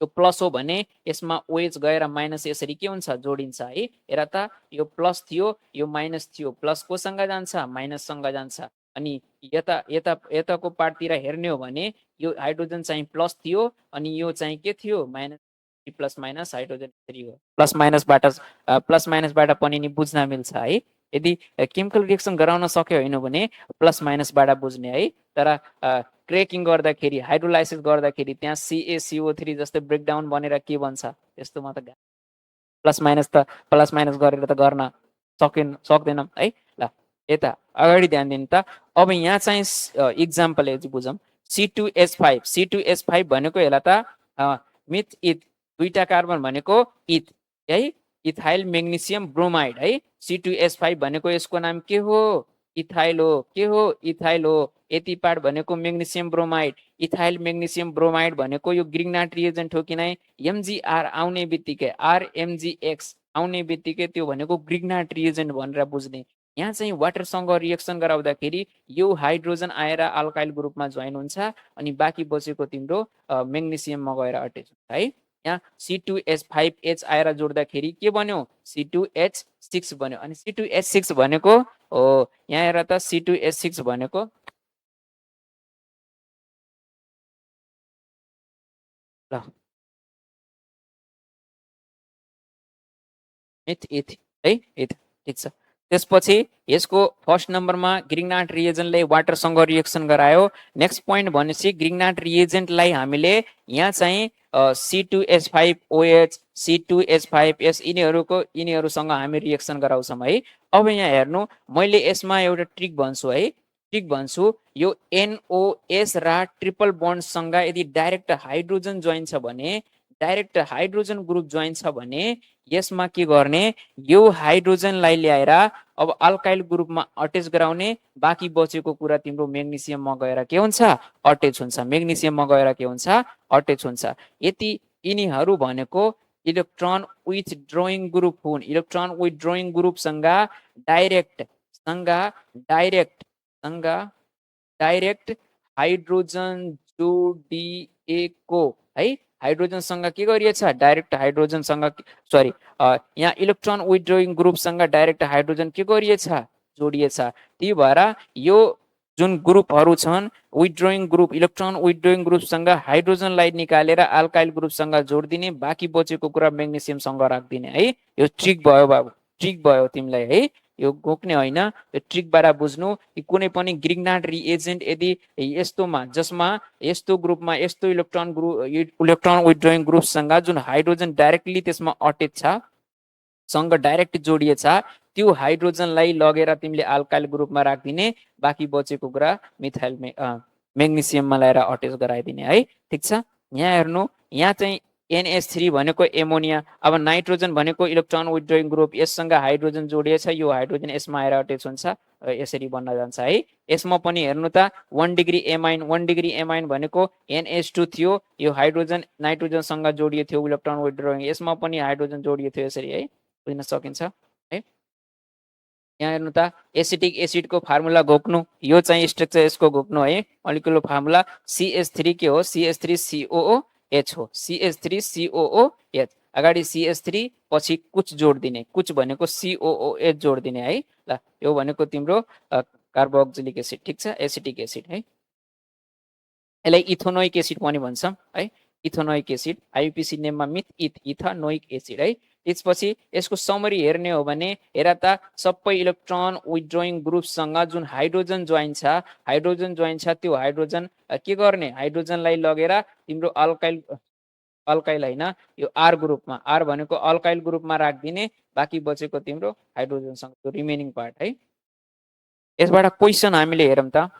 यो प्लस हो भने यसमा OH गएर माइनस यसरी के हुन्छ जोडिन्छ है। हेर त, यो प्लस थियो, यो माइनस थियो, प्लस कोसँग जान्छ माइनससँग जान्छ। अनि यता यता यताको पार्टतिर हेर्ने हो भने यो हाइड्रोजन चाहिँ प्लस थियो अनि यो चाहिँ के थियो माइनस, प्लस माइनस हाइड्रोजन यसरी हो। प्लस माइनसबाट पनि नि बुझ्न मिल्छ है। यदि केमिकल रिएक्सन गराउन सक्यो होइन भने प्लस माइनसबाट बुझ्ने है। तर क्रेकिङ गर्दाखेरि हाइड्रोलाइसिस गर्दाखेरि त्यहाँ CaCO3 जस्तै ब्रेकडाउन बनेर के बन्छ त्यस्तोमा त प्लस माइनस गरेर त गर्न सक्दैनौँ है। ल यता अगाडि ध्यान दिनु त। अब यहाँ चाहिँ इक्जाम्पल बुझौँ। C2H5 भनेको यसलाई त मिथ इथ, दुईटा कार्बन भनेको इथ है, इथाइल मेग्नेसियम ब्रोमाइड है। C2H5 भनेको यसको नाम के हो? इथाइल हो। के हो? इथाइल हो। यति पार्ट भनेको मेग्नेसियम ब्रोमाइड, इथाइल मेग्नेसियम ब्रोमाइड भनेको यो ग्रिग्नाट रिएजेन्ट हो कि नै? MgR आउने बित्तिकै RMgX आउने बित्तिकै त्यो भनेको ग्रिग्नाट रिएजेन्ट भनेर बुझ्ने। यहाँ चाहिँ वाटरसँग रिएक्सन गराउँदाखेरि यो हाइड्रोजन आएर अल्काइल ग्रुपमा जोइन हुन्छ अनि बाँकी बचेको तिम्रो मेग्नेसियममा गएर अट्याच हुन्छ है। यहाँ C2H5H आएर जोड्दाखेरि के बन्यो? C2H6 बन्यो। अनि C2H6 भनेको हो यहाँ हेर त, C2H6 भनेको ल इथ इथ है, इथ ठिक छ। त्यसपछि यसको फर्स्ट नम्बरमा ग्रिग्नाट रिएजेन्टले वाटरसँग रिएक्सन गरायो। नेक्स्ट पोइन्ट भनेपछि ग्रिग्नाट रिएजेन्टलाई हामीले यहाँ चाहिँ C2H5OH C2H5S यिनीहरूसँग हामी रिएक्सन गराउँछौँ है। अब यहाँ हेर्नु, मैले यसमा एउटा ट्रिक भन्छु है, ट्रिक भन्छु। यो NOS र ट्रिपल बन्डसँग यदि डाइरेक्ट हाइड्रोजन जोइन छ भने, डाइरेक्ट हाइड्रोजन ग्रुप जोइन छ भने यसमा के गर्ने? यो हाइड्रोजनलाई ल्याएर अब अल्काइल ग्रुपमा अट्याच गराउने, बाँकी बचेको कुरा तिम्रो मेग्नेसियममा गएर के हुन्छ? अट्याच हुन्छ। मेग्नेसियममा गएर के हुन्छ? अट्याच हुन्छ। यति यिनीहरू भनेको इलेक्ट्रोन विथड्रोइङ ग्रुप हुन्। इलेक्ट्रोन विथड्रोइङ ग्रुपसँग डाइरेक्ट हाइड्रोजन जोडिएको है। हाइड्रोजनसँग के गरिएछ? डाइरेक्ट हाइड्रोजनसँग सरी यहाँ इलेक्ट्रोन विथड्रोइङ ग्रुपसँग डाइरेक्ट हाइड्रोजन के गरिएछ? जोडिएछ। त्यही भएर यो जुन ग्रुपहरू छन् विथड्रोइङ ग्रुप, इलेक्ट्रोन विथड्रोइङ ग्रुपसँग हाइड्रोजनलाई निकालेर अल्काइल ग्रुपसँग जोडिदिने, बाँकी बचेको कुरा मेग्नेसियमसँग राखिदिने है। यो ट्रिक भयो बाबु, ट्रिक भयो तिमीलाई है। यो गोक्ने होइन, यो ट्रिकबाट बुझ्नु। कुनै पनि ग्रिग्नाट रिएजेन्ट यदि यस्तोमा जसमा यस्तो ग्रुपमा यस्तो इलेक्ट्रोन विथड्रोइङ ग्रुपसँग जुन हाइड्रोजन डाइरेक्टली त्यसमा अट्याच छ, सँग डाइरेक्ट जोडिएछ, त्यो हाइड्रोजनलाई लगेर तिमीले अल्काइल ग्रुपमा राखिदिने, बाँकी बचेको कुरा मिथाइल मेग्नेसियममा ल्याएर अट्याच गराइदिने है। ठिक छ। यहाँ हेर्नु, यहाँ चाहिँ NH3 भनेको एमोनिया। अब नाइट्रोजन भनेको इलेक्ट्रोन विथड्रोइङ ग्रुप, यससँग हाइड्रोजन जोडिएछ, यो हाइड्रोजन यसमा आएर अट्याच हुन्छ, यसरी बन्न जान्छ है। यसमा पनि हेर्नु त 1 डिग्री एमाइन, 1 डिग्री एमाइन भनेको NH2 थियो, यो हाइड्रोजन नाइट्रोजनसँग जोडिएको थियो इलेक्ट्रोन विथड्रोइङ, यसमा पनि हाइड्रोजन जोडिएको थियो यसरी है, बुझ्न सकिन्छ है। यहाँ हेर्नु त, एसिटिक एसिडको फार्मुला घोक्नु, यो चाहिँ स्ट्रक्चर यसको घोक्नु है। मोलिकुलर फार्मुला CH3 के हो? CH3COOH हो। CH3COOH, अगाडि CH3 पछि कुछ जोडिदिने, कुछ भनेको COOH जोडिदिने है। ल यो भनेको तिम्रो कार्बोक्सिलिक एसिड। ठिक छ, एसिटिक एसिड है। यसलाई इथोनोइक एसिड पनि भन्छौँ है। इथोनोइक एसिड, IUPAC नेममा मिथ इथ, इथानोइक एसिड है। त्यसपछि यसको समरी हेर्ने हो भने हेर त, सबै इलेक्ट्रोन विथड्रोइङ ग्रुपसँग जुन हाइड्रोजन जोइन छ, त्यो हाइड्रोजन के गर्ने? हाइड्रोजनलाई लगेर तिम्रो अल्काइल होइन, यो R ग्रुपमा, R भनेको अल्काइल ग्रुपमा राखिदिने, बाँकी बचेको तिम्रो हाइड्रोजनसँग रिमेनिङ पार्ट है। यसबाट क्वेसन हामीले हेरौँ त।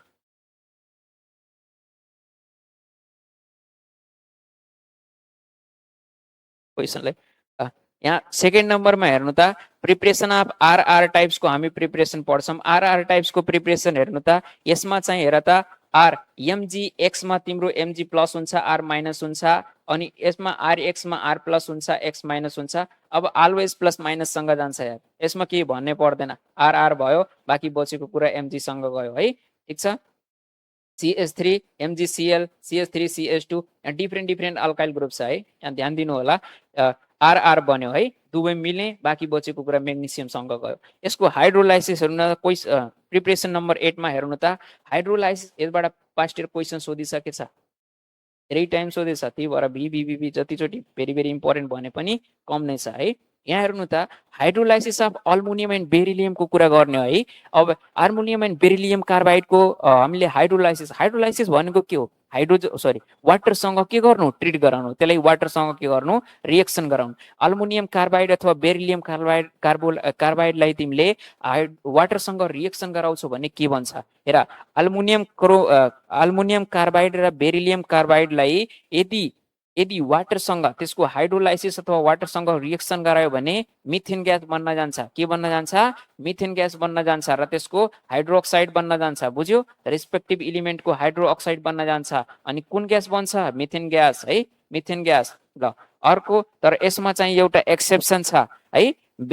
क्वेसनलाई यहाँ सेकेन्ड नम्बरमा हेर्नु त, प्रिपरेसन अफ RR टाइप्सको हामी प्रिपरेसन पढ्छौँ। RR टाइप्सको प्रिपरेसन हेर्नु त, यसमा चाहिँ हेर त, R MgX मा तिम्रो Mg प्लस हुन्छ, R माइनस हुन्छ, अनि यसमा RX मा R प्लस हुन्छ, X माइनस हुन्छ। अब अलवेज प्लस माइनससँग जान्छ यार, यसमा केही भन्ने पर्दैन, RR भयो, बाँकी बचेको कुरा Mg सँग गयो है। ठिक छ। CH3 MgCl CH3CH2 यहाँ डिफ्रेन्ट अल्काइल ग्रुप छ है, यहाँ ध्यान दिनु होला। RR बन्यो है, दुवै मिल्ने, बाँकी बचेको कुरा मेग्नेसियमसँग गयो। यसको हाइड्रोलाइसिसहरू कोही प्रिपरेसन नम्बर 8 मा हेर्नु त हाइड्रोलाइसिस यसबाट पास्ट इयर क्वेसन सोधिसकेछ धेरै टाइम सोधेछ त्यही भएर भी जतिचोटि भेरी भेरी इम्पोर्टेन्ट भने पनि कम नै छ है यहाँ हेर्नु त हाइड्रोलाइसिस अफ अल्मुनियम एन्ड बेरिलियमको कुरा गर्ने है अब अल्मुनियम एन्ड बेरिलियम कार्बाइडको हामीले हाइड्रोलाइसिस भनेको के हो वाटरसँग के गर्नु ट्रिट गराउनु त्यसलाई वाटरसँग के गर्नु रिएक्सन गराउनु अल्मुनियम कार्बाइड अथवा बेरिलियम कार्बाइडलाई तिमीले वाटरसँग रिएक्सन गराउँछौ भने के भन्छ हेर अल्मुनियम कार्बाइड र बेरिलियम कार्बाइडलाई यदि वाटरसँग त्यसको हाइड्रोलाइसिस अथवा वाटरसँग रिएक्सन गरायो भने मिथेन ग्यास बन्न जान्छ के बन्न जान्छ मिथेन ग्यास बन्न जान्छ र त्यसको हाइड्रोक्साइड बन्न जान्छ बुझ्यो रेस्पेक्टिभ इलिमेन्टको हाइड्रोक्साइड बन्न जान्छ अनि कुन ग्यास बन्छ मिथेन ग्यास है मिथेन ग्यास ल अर्को तर यसमा चाहिँ एउटा एक्सेप्सन छ है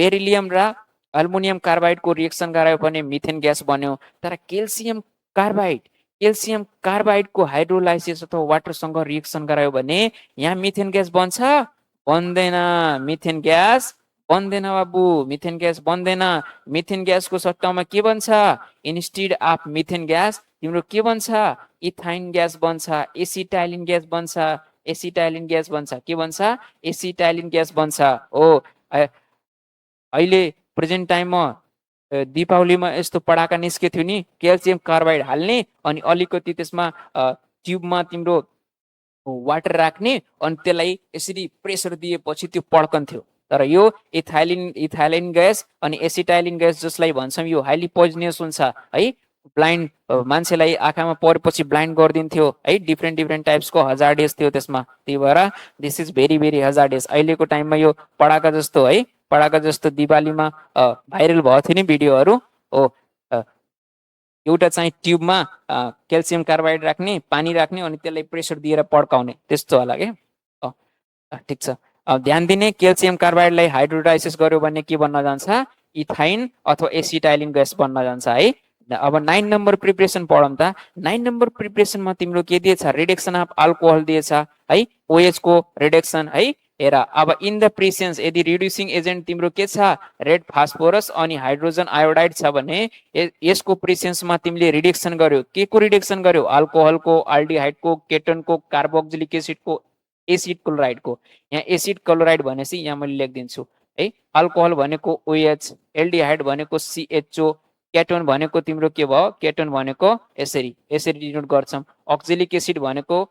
बेरिलियम र अल्मुनियम कार्बाइडको रिएक्सन गरायो भने मिथेन ग्यास बन्यो तर क्याल्सियम कार्बाइडको हाइड्रोलाइसिस अथवा वाटरसँग रिएक्सन गरायो भने यहाँ मिथेन ग्यास बन्छ बन्दैन मिथेन ग्यास बन्दैन बाबु मिथेन ग्यास बन्दैन मिथेन ग्यासको सट्टामा के बन्छ इन्स्टेड अफ मिथेन ग्यास तिम्रो के बन्छ इथाइन ग्यास बन्छ एसिटाइलिन ग्यास बन्छ के बन्छ एसिटाइलिन ग्यास बन्छ ओ अहिले प्रेजेन्ट टाइममा दीपावलीमा यस्तो पडाका निस्के थियो नि क्याल्सियम कार्बाइड हाल्ने अनि अलिकति त्यसमा ट्युबमा तिम्रो वाटर राख्ने अनि त्यसलाई यसरी प्रेसर दिएपछि त्यो पड्कन्थ्यो तर यो इथाइलिन ग्यास अनि एसिटाइलिन ग्यास जसलाई भन्छौँ यो हाइली पोइजनियस हुन्छ है ब्लाइन्ड मान्छेलाई आँखामा परेपछि ब्लाइन्ड गरिदिन्थ्यो है डिफ्रेन्ट टाइप्सको हजार्डेस थियो त्यसमा त्यही भएर दिस इज भेरी भेरी हजार्डेस अहिलेको टाइममा यो पडाका जस्तो दिवालीमा भाइरल भएको थियो नि भिडियोहरू एउटा चाहिँ ट्युबमा क्याल्सियम कार्बाइड राख्ने पानी राख्ने अनि त्यसलाई प्रेसर दिएर पड्काउने त्यस्तो होला के ठिक छ ध्यान दिने क्याल्सियम कार्बाइडलाई हाइड्रोलाइसिस गर्यो भने के बन्न जान्छ इथाइन अथवा एसिटाइलिन ग्यास बन्न जान्छ है अब 9 नम्बर प्रिपरेसन पढौँ त 9 नम्बर प्रिपरेसनमा तिम्रो के दिएछ रिडक्सन अफ अल्कोहल दिएछ है OH को रिडक्सन है हेर अब इन द प्रेसेन्स यदि रिड्युसिङ एजेन्ट तिम्रो के छ रेड फास्फोरस अनि हाइड्रोजन आयोडाइड छ भने यसको प्रेसेन्समा तिमीले रिडक्सन गर्यो के को रिडक्सन गर्यो अल्कोहलको अल्डिहाइडको केटनको कार्बोक्सिलिक एसिडको एसिड क्लोराइडको यहाँ एसिड क्लोराइड भनेपछि यहाँ मैले लेखिदिन्छु है अल्कोहल भनेको OH एल्डिहाइड भनेको CHO केटोन भनेको तिम्रो के भयो केटोन भनेको यसरी डिनोट गर्छौँ अक्सिलिक एसिड भनेको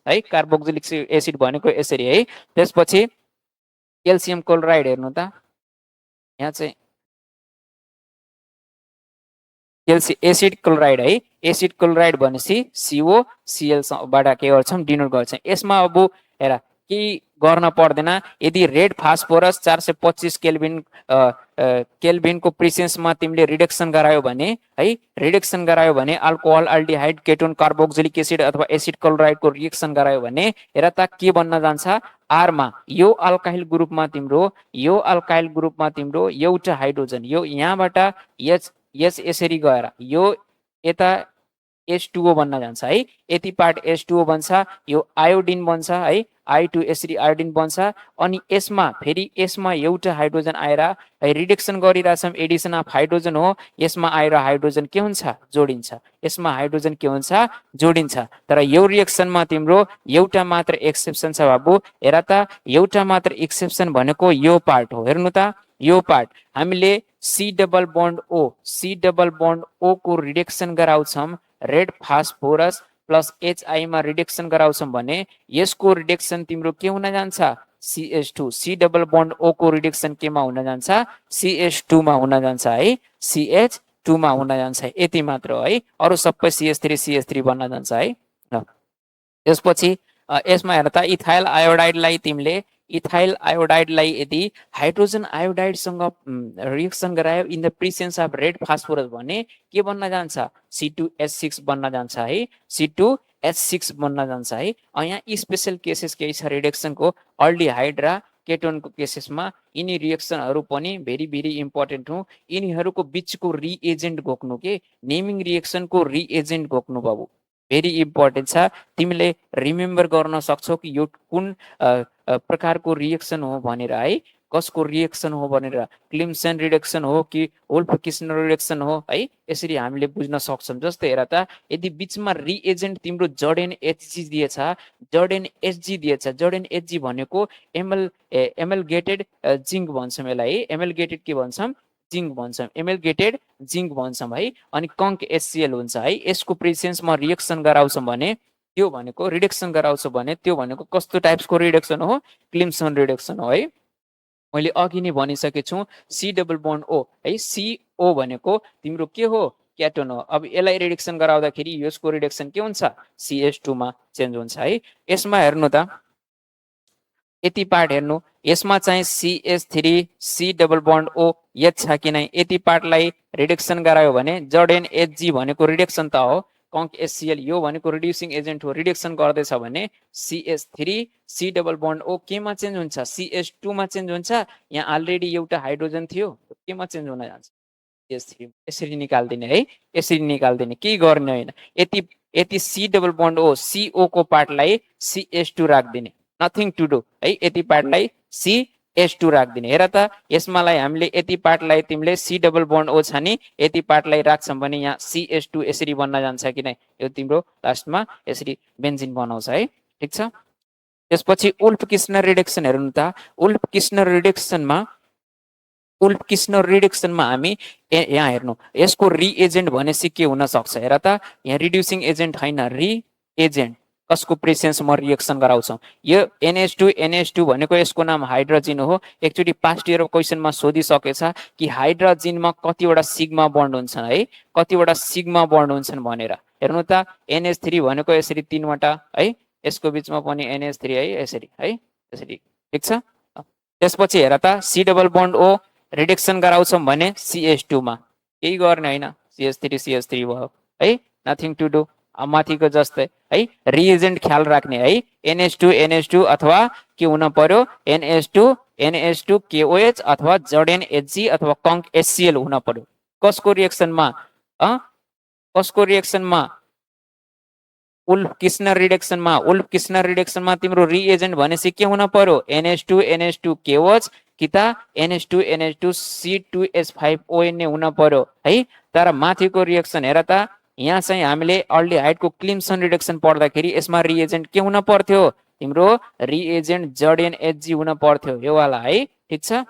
है कार्बोक्सिलिक एसिड भनेको यसरी है त्यसपछि क्याल्सियम क्लोराइड हेर्नु त यहाँ चाहिँ एसिड क्लोराइड है एसिड क्लोराइड भनेपछि COCl बाट के गर्छौँ डिनोट गर्छौँ यसमा अब हेर के गर्न पर्दैन यदि रेड फास्फोरस 425 केल्भिनको प्रेसेन्समा तिमीले रिडक्सन गरायो भने alcohol aldehyde ketone carboxylic acid अथवा एसिड क्लोराइडको रिएक्सन गरायो भने हेर त के बन्न जान्छ आरमा यो अल्काइल ग्रुपमा तिम्रो एउटा हाइड्रोजन यो यहाँबाट एच यसरी गएर यो यता H2O बन्न जान्छ है यति पार्ट H2O बन्छ यो आयोडिन बन्छ है I2 यसरी आयोडिन बन्छ अनि यसमा एउटा हाइड्रोजन आएर रिडक्सन गरिरहेछौँ एडिसन अफ हाइड्रोजन हो यसमा आएर हाइड्रोजन के हुन्छ जोडिन्छ तर यो रिएक्सनमा तिम्रो एउटा मात्र एक्सेप्सन छ बाबु हेर त एउटा मात्र एक्सेप्सन भनेको यो पार्ट हो हेर्नु त यो पार्ट हामीले C डबल बन्ड O को रिडक्सन गराउँछौँ रेड फास्फोरस प्लस HI मा रिडक्सन गराउँछौँ भने यसको रिडक्सन तिम्रो के हुन जान्छ CH2 C double bond O को रिडक्सन केमा हुन जान्छ CH2 मा हुन जान्छ है CH2 मा हुन जान्छ यति मात्र है अरु सबै CH3 बन्न जान्छ है त्यसपछि यसमा हेर त इथाइल आयोडाइडलाई यदि हाइड्रोजन आयोडाइडसँग रिएक्सन गरायो in the presence of red phosphorus भने के बन्न जान्छ C2H6 बन्न जान्छ है C2H6 बन्न जान्छ है यहाँ स्पेशल केसेस केही छ रिडक्सनको अल्डिहाइड र केटोनको केसेसमा यिनी रिएक्सनहरू पनि भेरी भेरी इम्पोर्टेन्ट हो यिनीहरूको बीचको रिएजेन्ट घोक्नु के नेमिङ रिएक्सनको रिएजेन्ट घोक्नु बाबु भेरी इम्पोर्टेन्ट छ तिमीले रिमेम्बर गर्न सक्छौ कि यो कुन प्रकारको रिएक्सन हो भनेर है कसको रिएक्सन हो भनेर, क्लिम्सन रिडक्सन हो कि वुल्फ किस्नर रिडक्सन हो है, यसरी हामीले बुझ्न सक्छौँ। जस्तै हेर त, यदि बिचमा रिएजेन्ट तिम्रो ZnHg दिएछ, ZnHg दिएछ, ZnHg भनेको एमलगेटेड जिङ्क भन्छौँ यसलाई है, एमलगेटेड के भन्छौँ, जिङ्क भन्छौँ, एमलगेटेड जिङ्क भन्छौँ है। अनि कङ्क HCl हुन्छ है, यसको प्रेजेन्समा रिएक्सन गराउँछौँ भने त्यो भनेको रिडक्सन गराउँछ भने त्यो भनेको कस्तो टाइप्सको रिडक्सन हो, क्लिम्सन रिडक्सन हो है। मैले अघि नै भनिसकेको छु, सी डबल बन्ड ओ है, CO भनेको तिम्रो के हो, क्याटोन हो। अब यसलाई रिडक्सन गराउँदाखेरि यसको रिडक्सन के हुन्छ, CH2 मा चेन्ज हुन्छ है। यसमा हेर्नु त, यति पार्ट हेर्नु, यसमा चाहिँ CH3 C double bond O H छ कि नै, यति पार्टलाई रिडक्सन गरायो भने ZnHg भनेको रिडक्सन त हो, कङ्क HCl यो भनेको रिड्युसिङ एजेन्ट हो, रिडक्सन गर्दैछ भने CH3 C double bond O केमा चेन्ज हुन्छ, CH2 मा चेन्ज हुन्छ। यहाँ अलरेडी एउटा हाइड्रोजन थियो, केमा चेन्ज हुन जान्छ, CH3। यसरी निकाल्दिने है, यसरी निकाल्दिने, केही गर्ने होइन। यति यति C double bond O CO को पार्टलाई CH2 राखिदिने, नथिङ टु डु है, यति पार्टलाई CH2 राखिदिने। हेर त, यसमालाई हामीले यति पार्टलाई तिमीले C डबल बन्ड O छ नि, यति पार्टलाई राख्छौँ भने यहाँ CH2 यसरी बन्न जान्छ कि नै, यो तिम्रो लास्टमा यसरी बेन्जिन बनाउँछ है, ठिक छ। त्यसपछि उल्फ किस्नर रिडक्सन हेर्नु त, उल्फ किस्नर रिडक्सनमा हामी यहाँ हेर्नु, यसको रिएजेन्ट भनेपछि के हुन सक्छ, हेर त, यहाँ रिड्युसिङ एजेन्ट होइन, रिएजेन्ट कसको प्रेसेन्समा रिएक्सन गराउँछौँ, यो NH2 भनेको यसको नाम हाइड्रोजिन हो। एकचोटि पास्ट इयर क्वेसनमा सोधिसकेछ कि हाइड्रोजिनमा कतिवटा सिग्मा बन्ड हुन्छन् है, कतिवटा सिग्मा बन्ड हुन्छन् भनेर। हेर्नु त, NH3 भनेको यसरी 3वटा है, यसको बिचमा पनि NH3 है, यसरी है, यसरी, ठिक छ। त्यसपछि हेर त, C double bond O reduction गराउँछौँ भने CH2 मा, केही गर्ने होइन, CH3 भयो है, नथिङ टु डु। माथिको जस्तै है, रिएजेन्ट ख्याल राख्ने है, NH2 अथवा के हुन पर्यो, NH2 KOH अथवा ZnHg अथवा कङ्क HCl हुन पर्यो। कसको रिएक्सनमा, कसको रिएक्सनमा, उल्फ किस्नर रिडक्सनमा तिम्रो रिएजेन्ट भनेपछि के हुन पर्यो, NH2 KOH कि त NH2 C2H5ON हुन पर्यो है। तर माथिको रिएक्सन हेर त, यहाँ चाहिँ हामीले अल्डिहाइडको क्लिम्सन रिडक्सन पढ्दाखेरि यसमा रिएजेन्ट के हुन पर्थ्यो, तिम्रो रिएजेन्ट ZnHg हुन पर्थ्यो, यो वाला है, ठिक छ।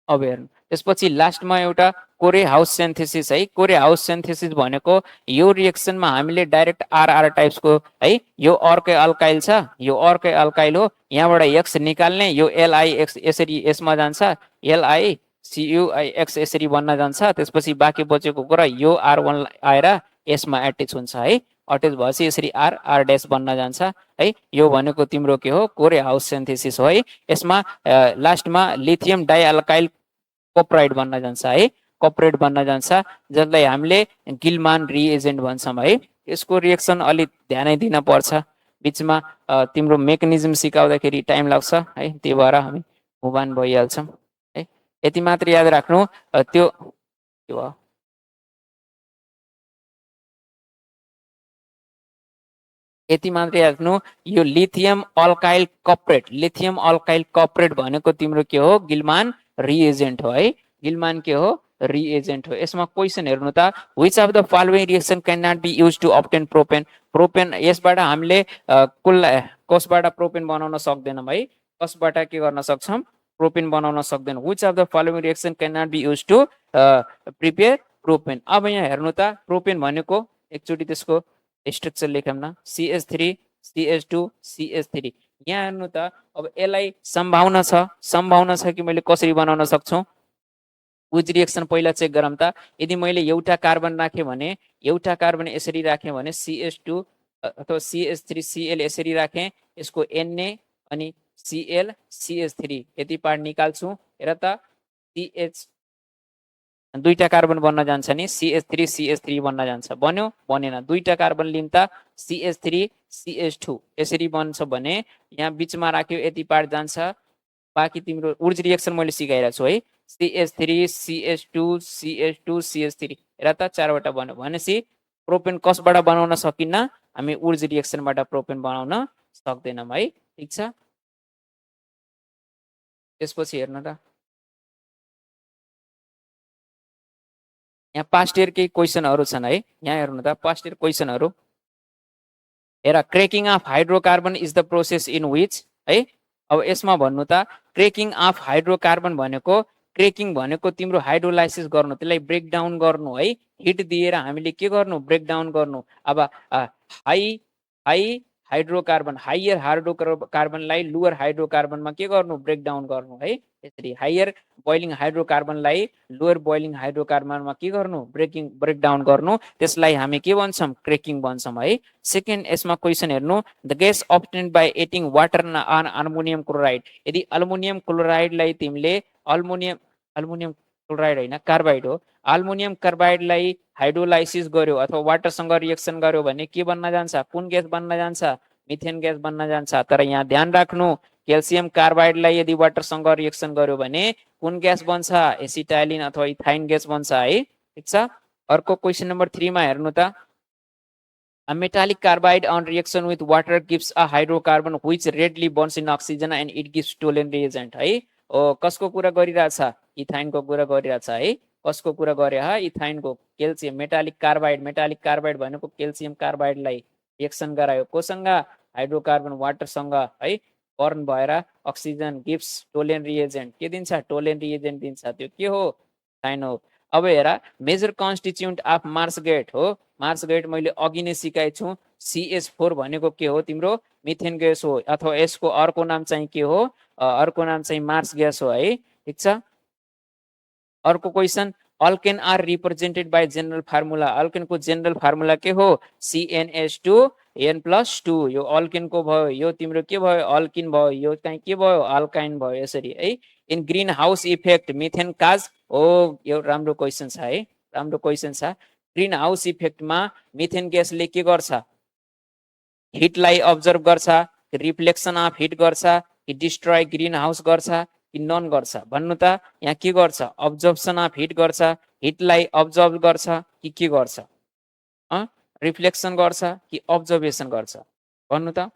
अब हेर्नु, त्यसपछि लास्टमा एउटा कोरे हाउस सेन्थेसिस है, कोरे हाउस सेन्थेसिस भनेको यो रिएक्सनमा हामीले डाइरेक्ट RR टाइप्सको है, यो अर्कै अल्काइल छ, यो अर्कै अल्काइल हो, यहाँबाट X निकाल्ने, यो LiX यसरी यसमा जान्छ, LiCuix यसरी बन्न जान्छ। त्यसपछि बाँकी बचेको कुरा यो R1 आएर यसमा एटेच हुन्छ है, अट्याच भएपछि यसरी R ड्यास बन्न जान्छ है। यो भनेको तिम्रो के हो, कोरे हाउस सेन्थेसिस हो है। यसमा लास्टमा लिथियम डाइअल्काइल कोप्राइड बन्न जान्छ है, कोप्रेट बन्न जान्छ, जसलाई हामीले गिलमान रिएजेन्ट भन्छौँ है। यसको रिएक्सन अलिक ध्यानै दिन पर्छ, बिचमा तिम्रो मेकानिजम सिकाउँदाखेरि टाइम लाग्छ है, त्यही भएर हामी मुभान भइहाल्छौँ है। यति मात्र याद राख्नु, त्यो भयो। यति मात्र याद राख्नु, यो लिथियम अल्काइल कपरेट भनेको तिम्रो के हो, गिलमान रिएजेन्ट हो है, गिलमान के हो, रिएजेन्ट हो। यसमा क्वेसन हेर्नु त, which of the following reaction can not be use to obtain propane. यसबाट हामीले कसबाट प्रोपेन बनाउन सक्दैनौँ है, कसबाट के गर्न सक्छौँ, प्रोपेन बनाउन सक्दैनौँ। Which of the following reaction can not be use to prepare propane. अब यहाँ हेर्नु त, प्रोपेन भनेको एकचोटि त्यसको स्ट्रक्चर लेखौँ न, CH3 CH2 CH3। यहाँ हेर्नु त, अब यसलाई सम्भावना छ कि मैले कसरी बनाउन सक्छु, उज रिएक्सन पहिला चेक गरौँ त। यदि मैले एउटा कार्बन राखेँ भने, एउटा कार्बन यसरी राखेँ भने CH2 अथवा CH3 Cl यसरी राखेँ, यसको Na अनि Cl CH3 यति पार्ट निकाल्छु। हेर त, CH दुईटा कार्बन बन्न जान्छ नि, CH3 बन्न जान्छ, बन्यो बनेन। दुईटा कार्बन लिम त, CH3 CH2 यसरी बन्छ भने यहाँ बिचमा राख्यो यति पार्ट जान्छ, बाँकी तिम्रो उर्ज रिएक्सन मैले सिकाइरहेको छु है, CH3 CH2 CH3। हेर त, 4वटा बन्यो भनेपछि प्रोपेन कसबाट बनाउन सकिन्न, हामी उर्ज रिएक्सनबाट प्रोपेन बनाउन सक्दैनौँ है, ठिक छ। त्यसपछि हेर्नु त यहाँ पास्ट इयर केही क्वेसनहरू छन् है यहाँ हेर्नु त पास्ट इयर क्वेसनहरू हेर cracking of hydrocarbon is the process in which है अब यसमा भन्नु त क्रेकिङ अफ हाइड्रोकार्बन भनेको क्रेकिङ भनेको तिम्रो हाइड्रोलाइसिस गर्नु त्यसलाई ब्रेकडाउन गर्नु है हिट दिएर हामीले के गर्नु ब्रेकडाउन गर्नु अब हाई हाई हाइड्रोकार्बन हायर हाइड्रोकार्बनलाई लोअर हाइड्रोकार्बनमा के गर्नु ब्रेकडाउन गर्नु है त्यसरी हायर बोइलिङ हाइड्रोकार्बनलाई लोअर बोइलिङ हाइड्रोकार्बनमा के गर्नु ब्रेकडाउन गर्नु त्यसलाई हामी के भन्छौँ क्रेकिङ भन्छौँ है सेकेन्ड यसमा क्वेसन हेर्नु the gas obtained by adding water on aluminium chloride यदि अल्मुनियम क्लोराइडलाई तिमीले अल्मुनियम क्लोराइड होइन कार्बाइड हो अल्मुनियम कार्बाइडलाई हाइड्रोलाइसिस गर्यो अथवा वाटरसँग रिएक्सन गर्यो भने के बन्न जान्छ कुन ग्यास बन्न जान्छ मिथेन ग्यास बन्न जान्छ तर यहाँ ध्यान राख्नु क्याल्सियम कार्बाइडलाई यदि वाटरसँग रिएक्सन गर्यो भने कुन ग्यास बन्छ एसिटाइलिन अथवा इथाइन ग्यास बन्छ है ठिक छ अर्को क्वेसन नम्बर 3 मा हेर्नु त A metallic carbide on reaction with water gives a hydrocarbon which readily burns in oxygen and it gives toluene reagent है कसको कुरा गरिरहेछ इथाइनको कुरा गरिरहेछ है कसको कुरा गरे हा इथाइनको क्याल्सियम मेटालिक कार्बाइड भनेको क्याल्सियम कार्बाइडलाई रिएक्सन गरायो कोसँग हाइड्रोकार्बन वाटरसँग है बर्न भएर अक्सिजन गिव्स टोलेन रिएजेन्ट के दिन्छ टोलेन रिएजेन्ट दिन्छ त्यो के हो इथाइन हो अब हेर मेजर कन्स्टिट्युएन्ट अफ मार्सगेट हो मार्सगेट मैले अघि नै सिकाएको छु CH4 भनेको के हो तिम्रो मिथेन ग्यास हो अथवा यसको अर्को नाम चाहिँ के हो अर्को नाम चाहिँ मार्स ग्यास हो है ठीक छ अर्को question alkane are represented by general formula अल्केनको जेनरल फार्मुला के हो CnH2 N+2 यो अल्केनको भयो यो तिम्रो के भयो अल्किन भयो यो चाहिँ के भयो अल्काइन भयो यसरी है in green house effect methane काज हो यो राम्रो क्वेसन छ है राम्रो क्वेसन छ ग्रीन हाउस इफेक्टमा मिथेन ग्यासले के गर्छ हिटलाई अब्जर्भ गर्छ रिफ्लेक्सन अफ हिट गर्छ कि डिस्ट्रोय ग्रीन हाउस गर्छ कि नन गर्छ भन्नु त यहाँ के गर्छ अब्जर्प्सन अफ हिट गर्छ हिटलाई अब्जर्भ गर्छ कि के गर्छ रिफ्लेक्सन गर्छ कि अब्जर्भेसन गर्छ भन्नु त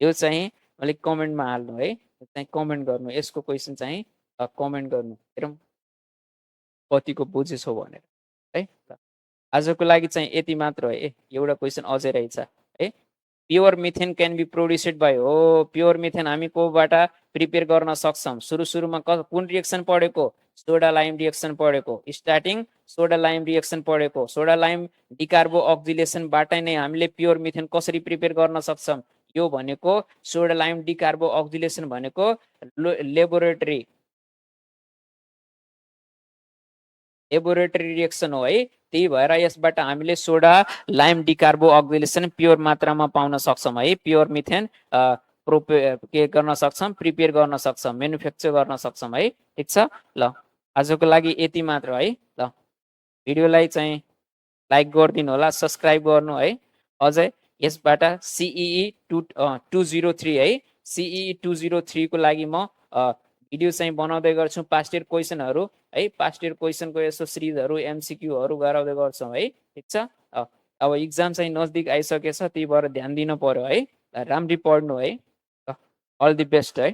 यो चाहिँ मैले कमेन्टमा हाल्नु है चाहिँ कमेन्ट गर्नु यसको क्वेसन चाहिँ कमेन्ट गर्नु हेरौँ कतिको बुझेछौ भनेर है आजको लागि चाहिँ यति मात्र है एउटा क्वेसन अझै रहेछ है pure methane can be produced by हो प्योर मिथेन हामी कोबाट प्रिपेयर गर्न सक्छौँ सुरुमा कुन रिएक्सन पढेको सोडा लाइम रिएक्सन पढेको स्टार्टिङ सोडा लाइम रिएक्सन पढेको सोडा लाइम डिकार्बो अक्सिलेसनबाट नै हामीले प्योर मिथेन कसरी प्रिपेयर गर्न सक्छौँ यो भनेको सोडा लाइम डिकार्बो अक्सिलेसन भनेको लेबोरेटरी रिएक्सन हो है त्यही भएर यसबाट हामीले सोडा लाइम डिकार्बो अक्सिलेसन प्योर मात्रामा पाउन सक्छौँ है प्योर मिथेन के गर्न सक्छौँ प्रिपेयर गर्न सक्छौँ म्यानुफ्याक्चर गर्न सक्छौँ है ठिक छ ल आजको लागि यति मात्र है ल भिडियोलाई चाहिँ लाइक गरिदिनु होला सब्सक्राइब गर्नु है अझै यसबाट CEE 203 है CEE 203 को लागि म भिडियो चाहिँ बनाउँदै गर्छु पास्ट इयर क्वेसनहरू है पास्ट इयर क्वेसनको यसो सिरिजहरू MCQहरू गराउँदै गर्छौँ है ठिक छ अब इक्जाम चाहिँ नजदिक आइसकेछ त्यही भएर ध्यान दिनु पर्यो है राम्ररी पढ्नु है अल द बेस्ट है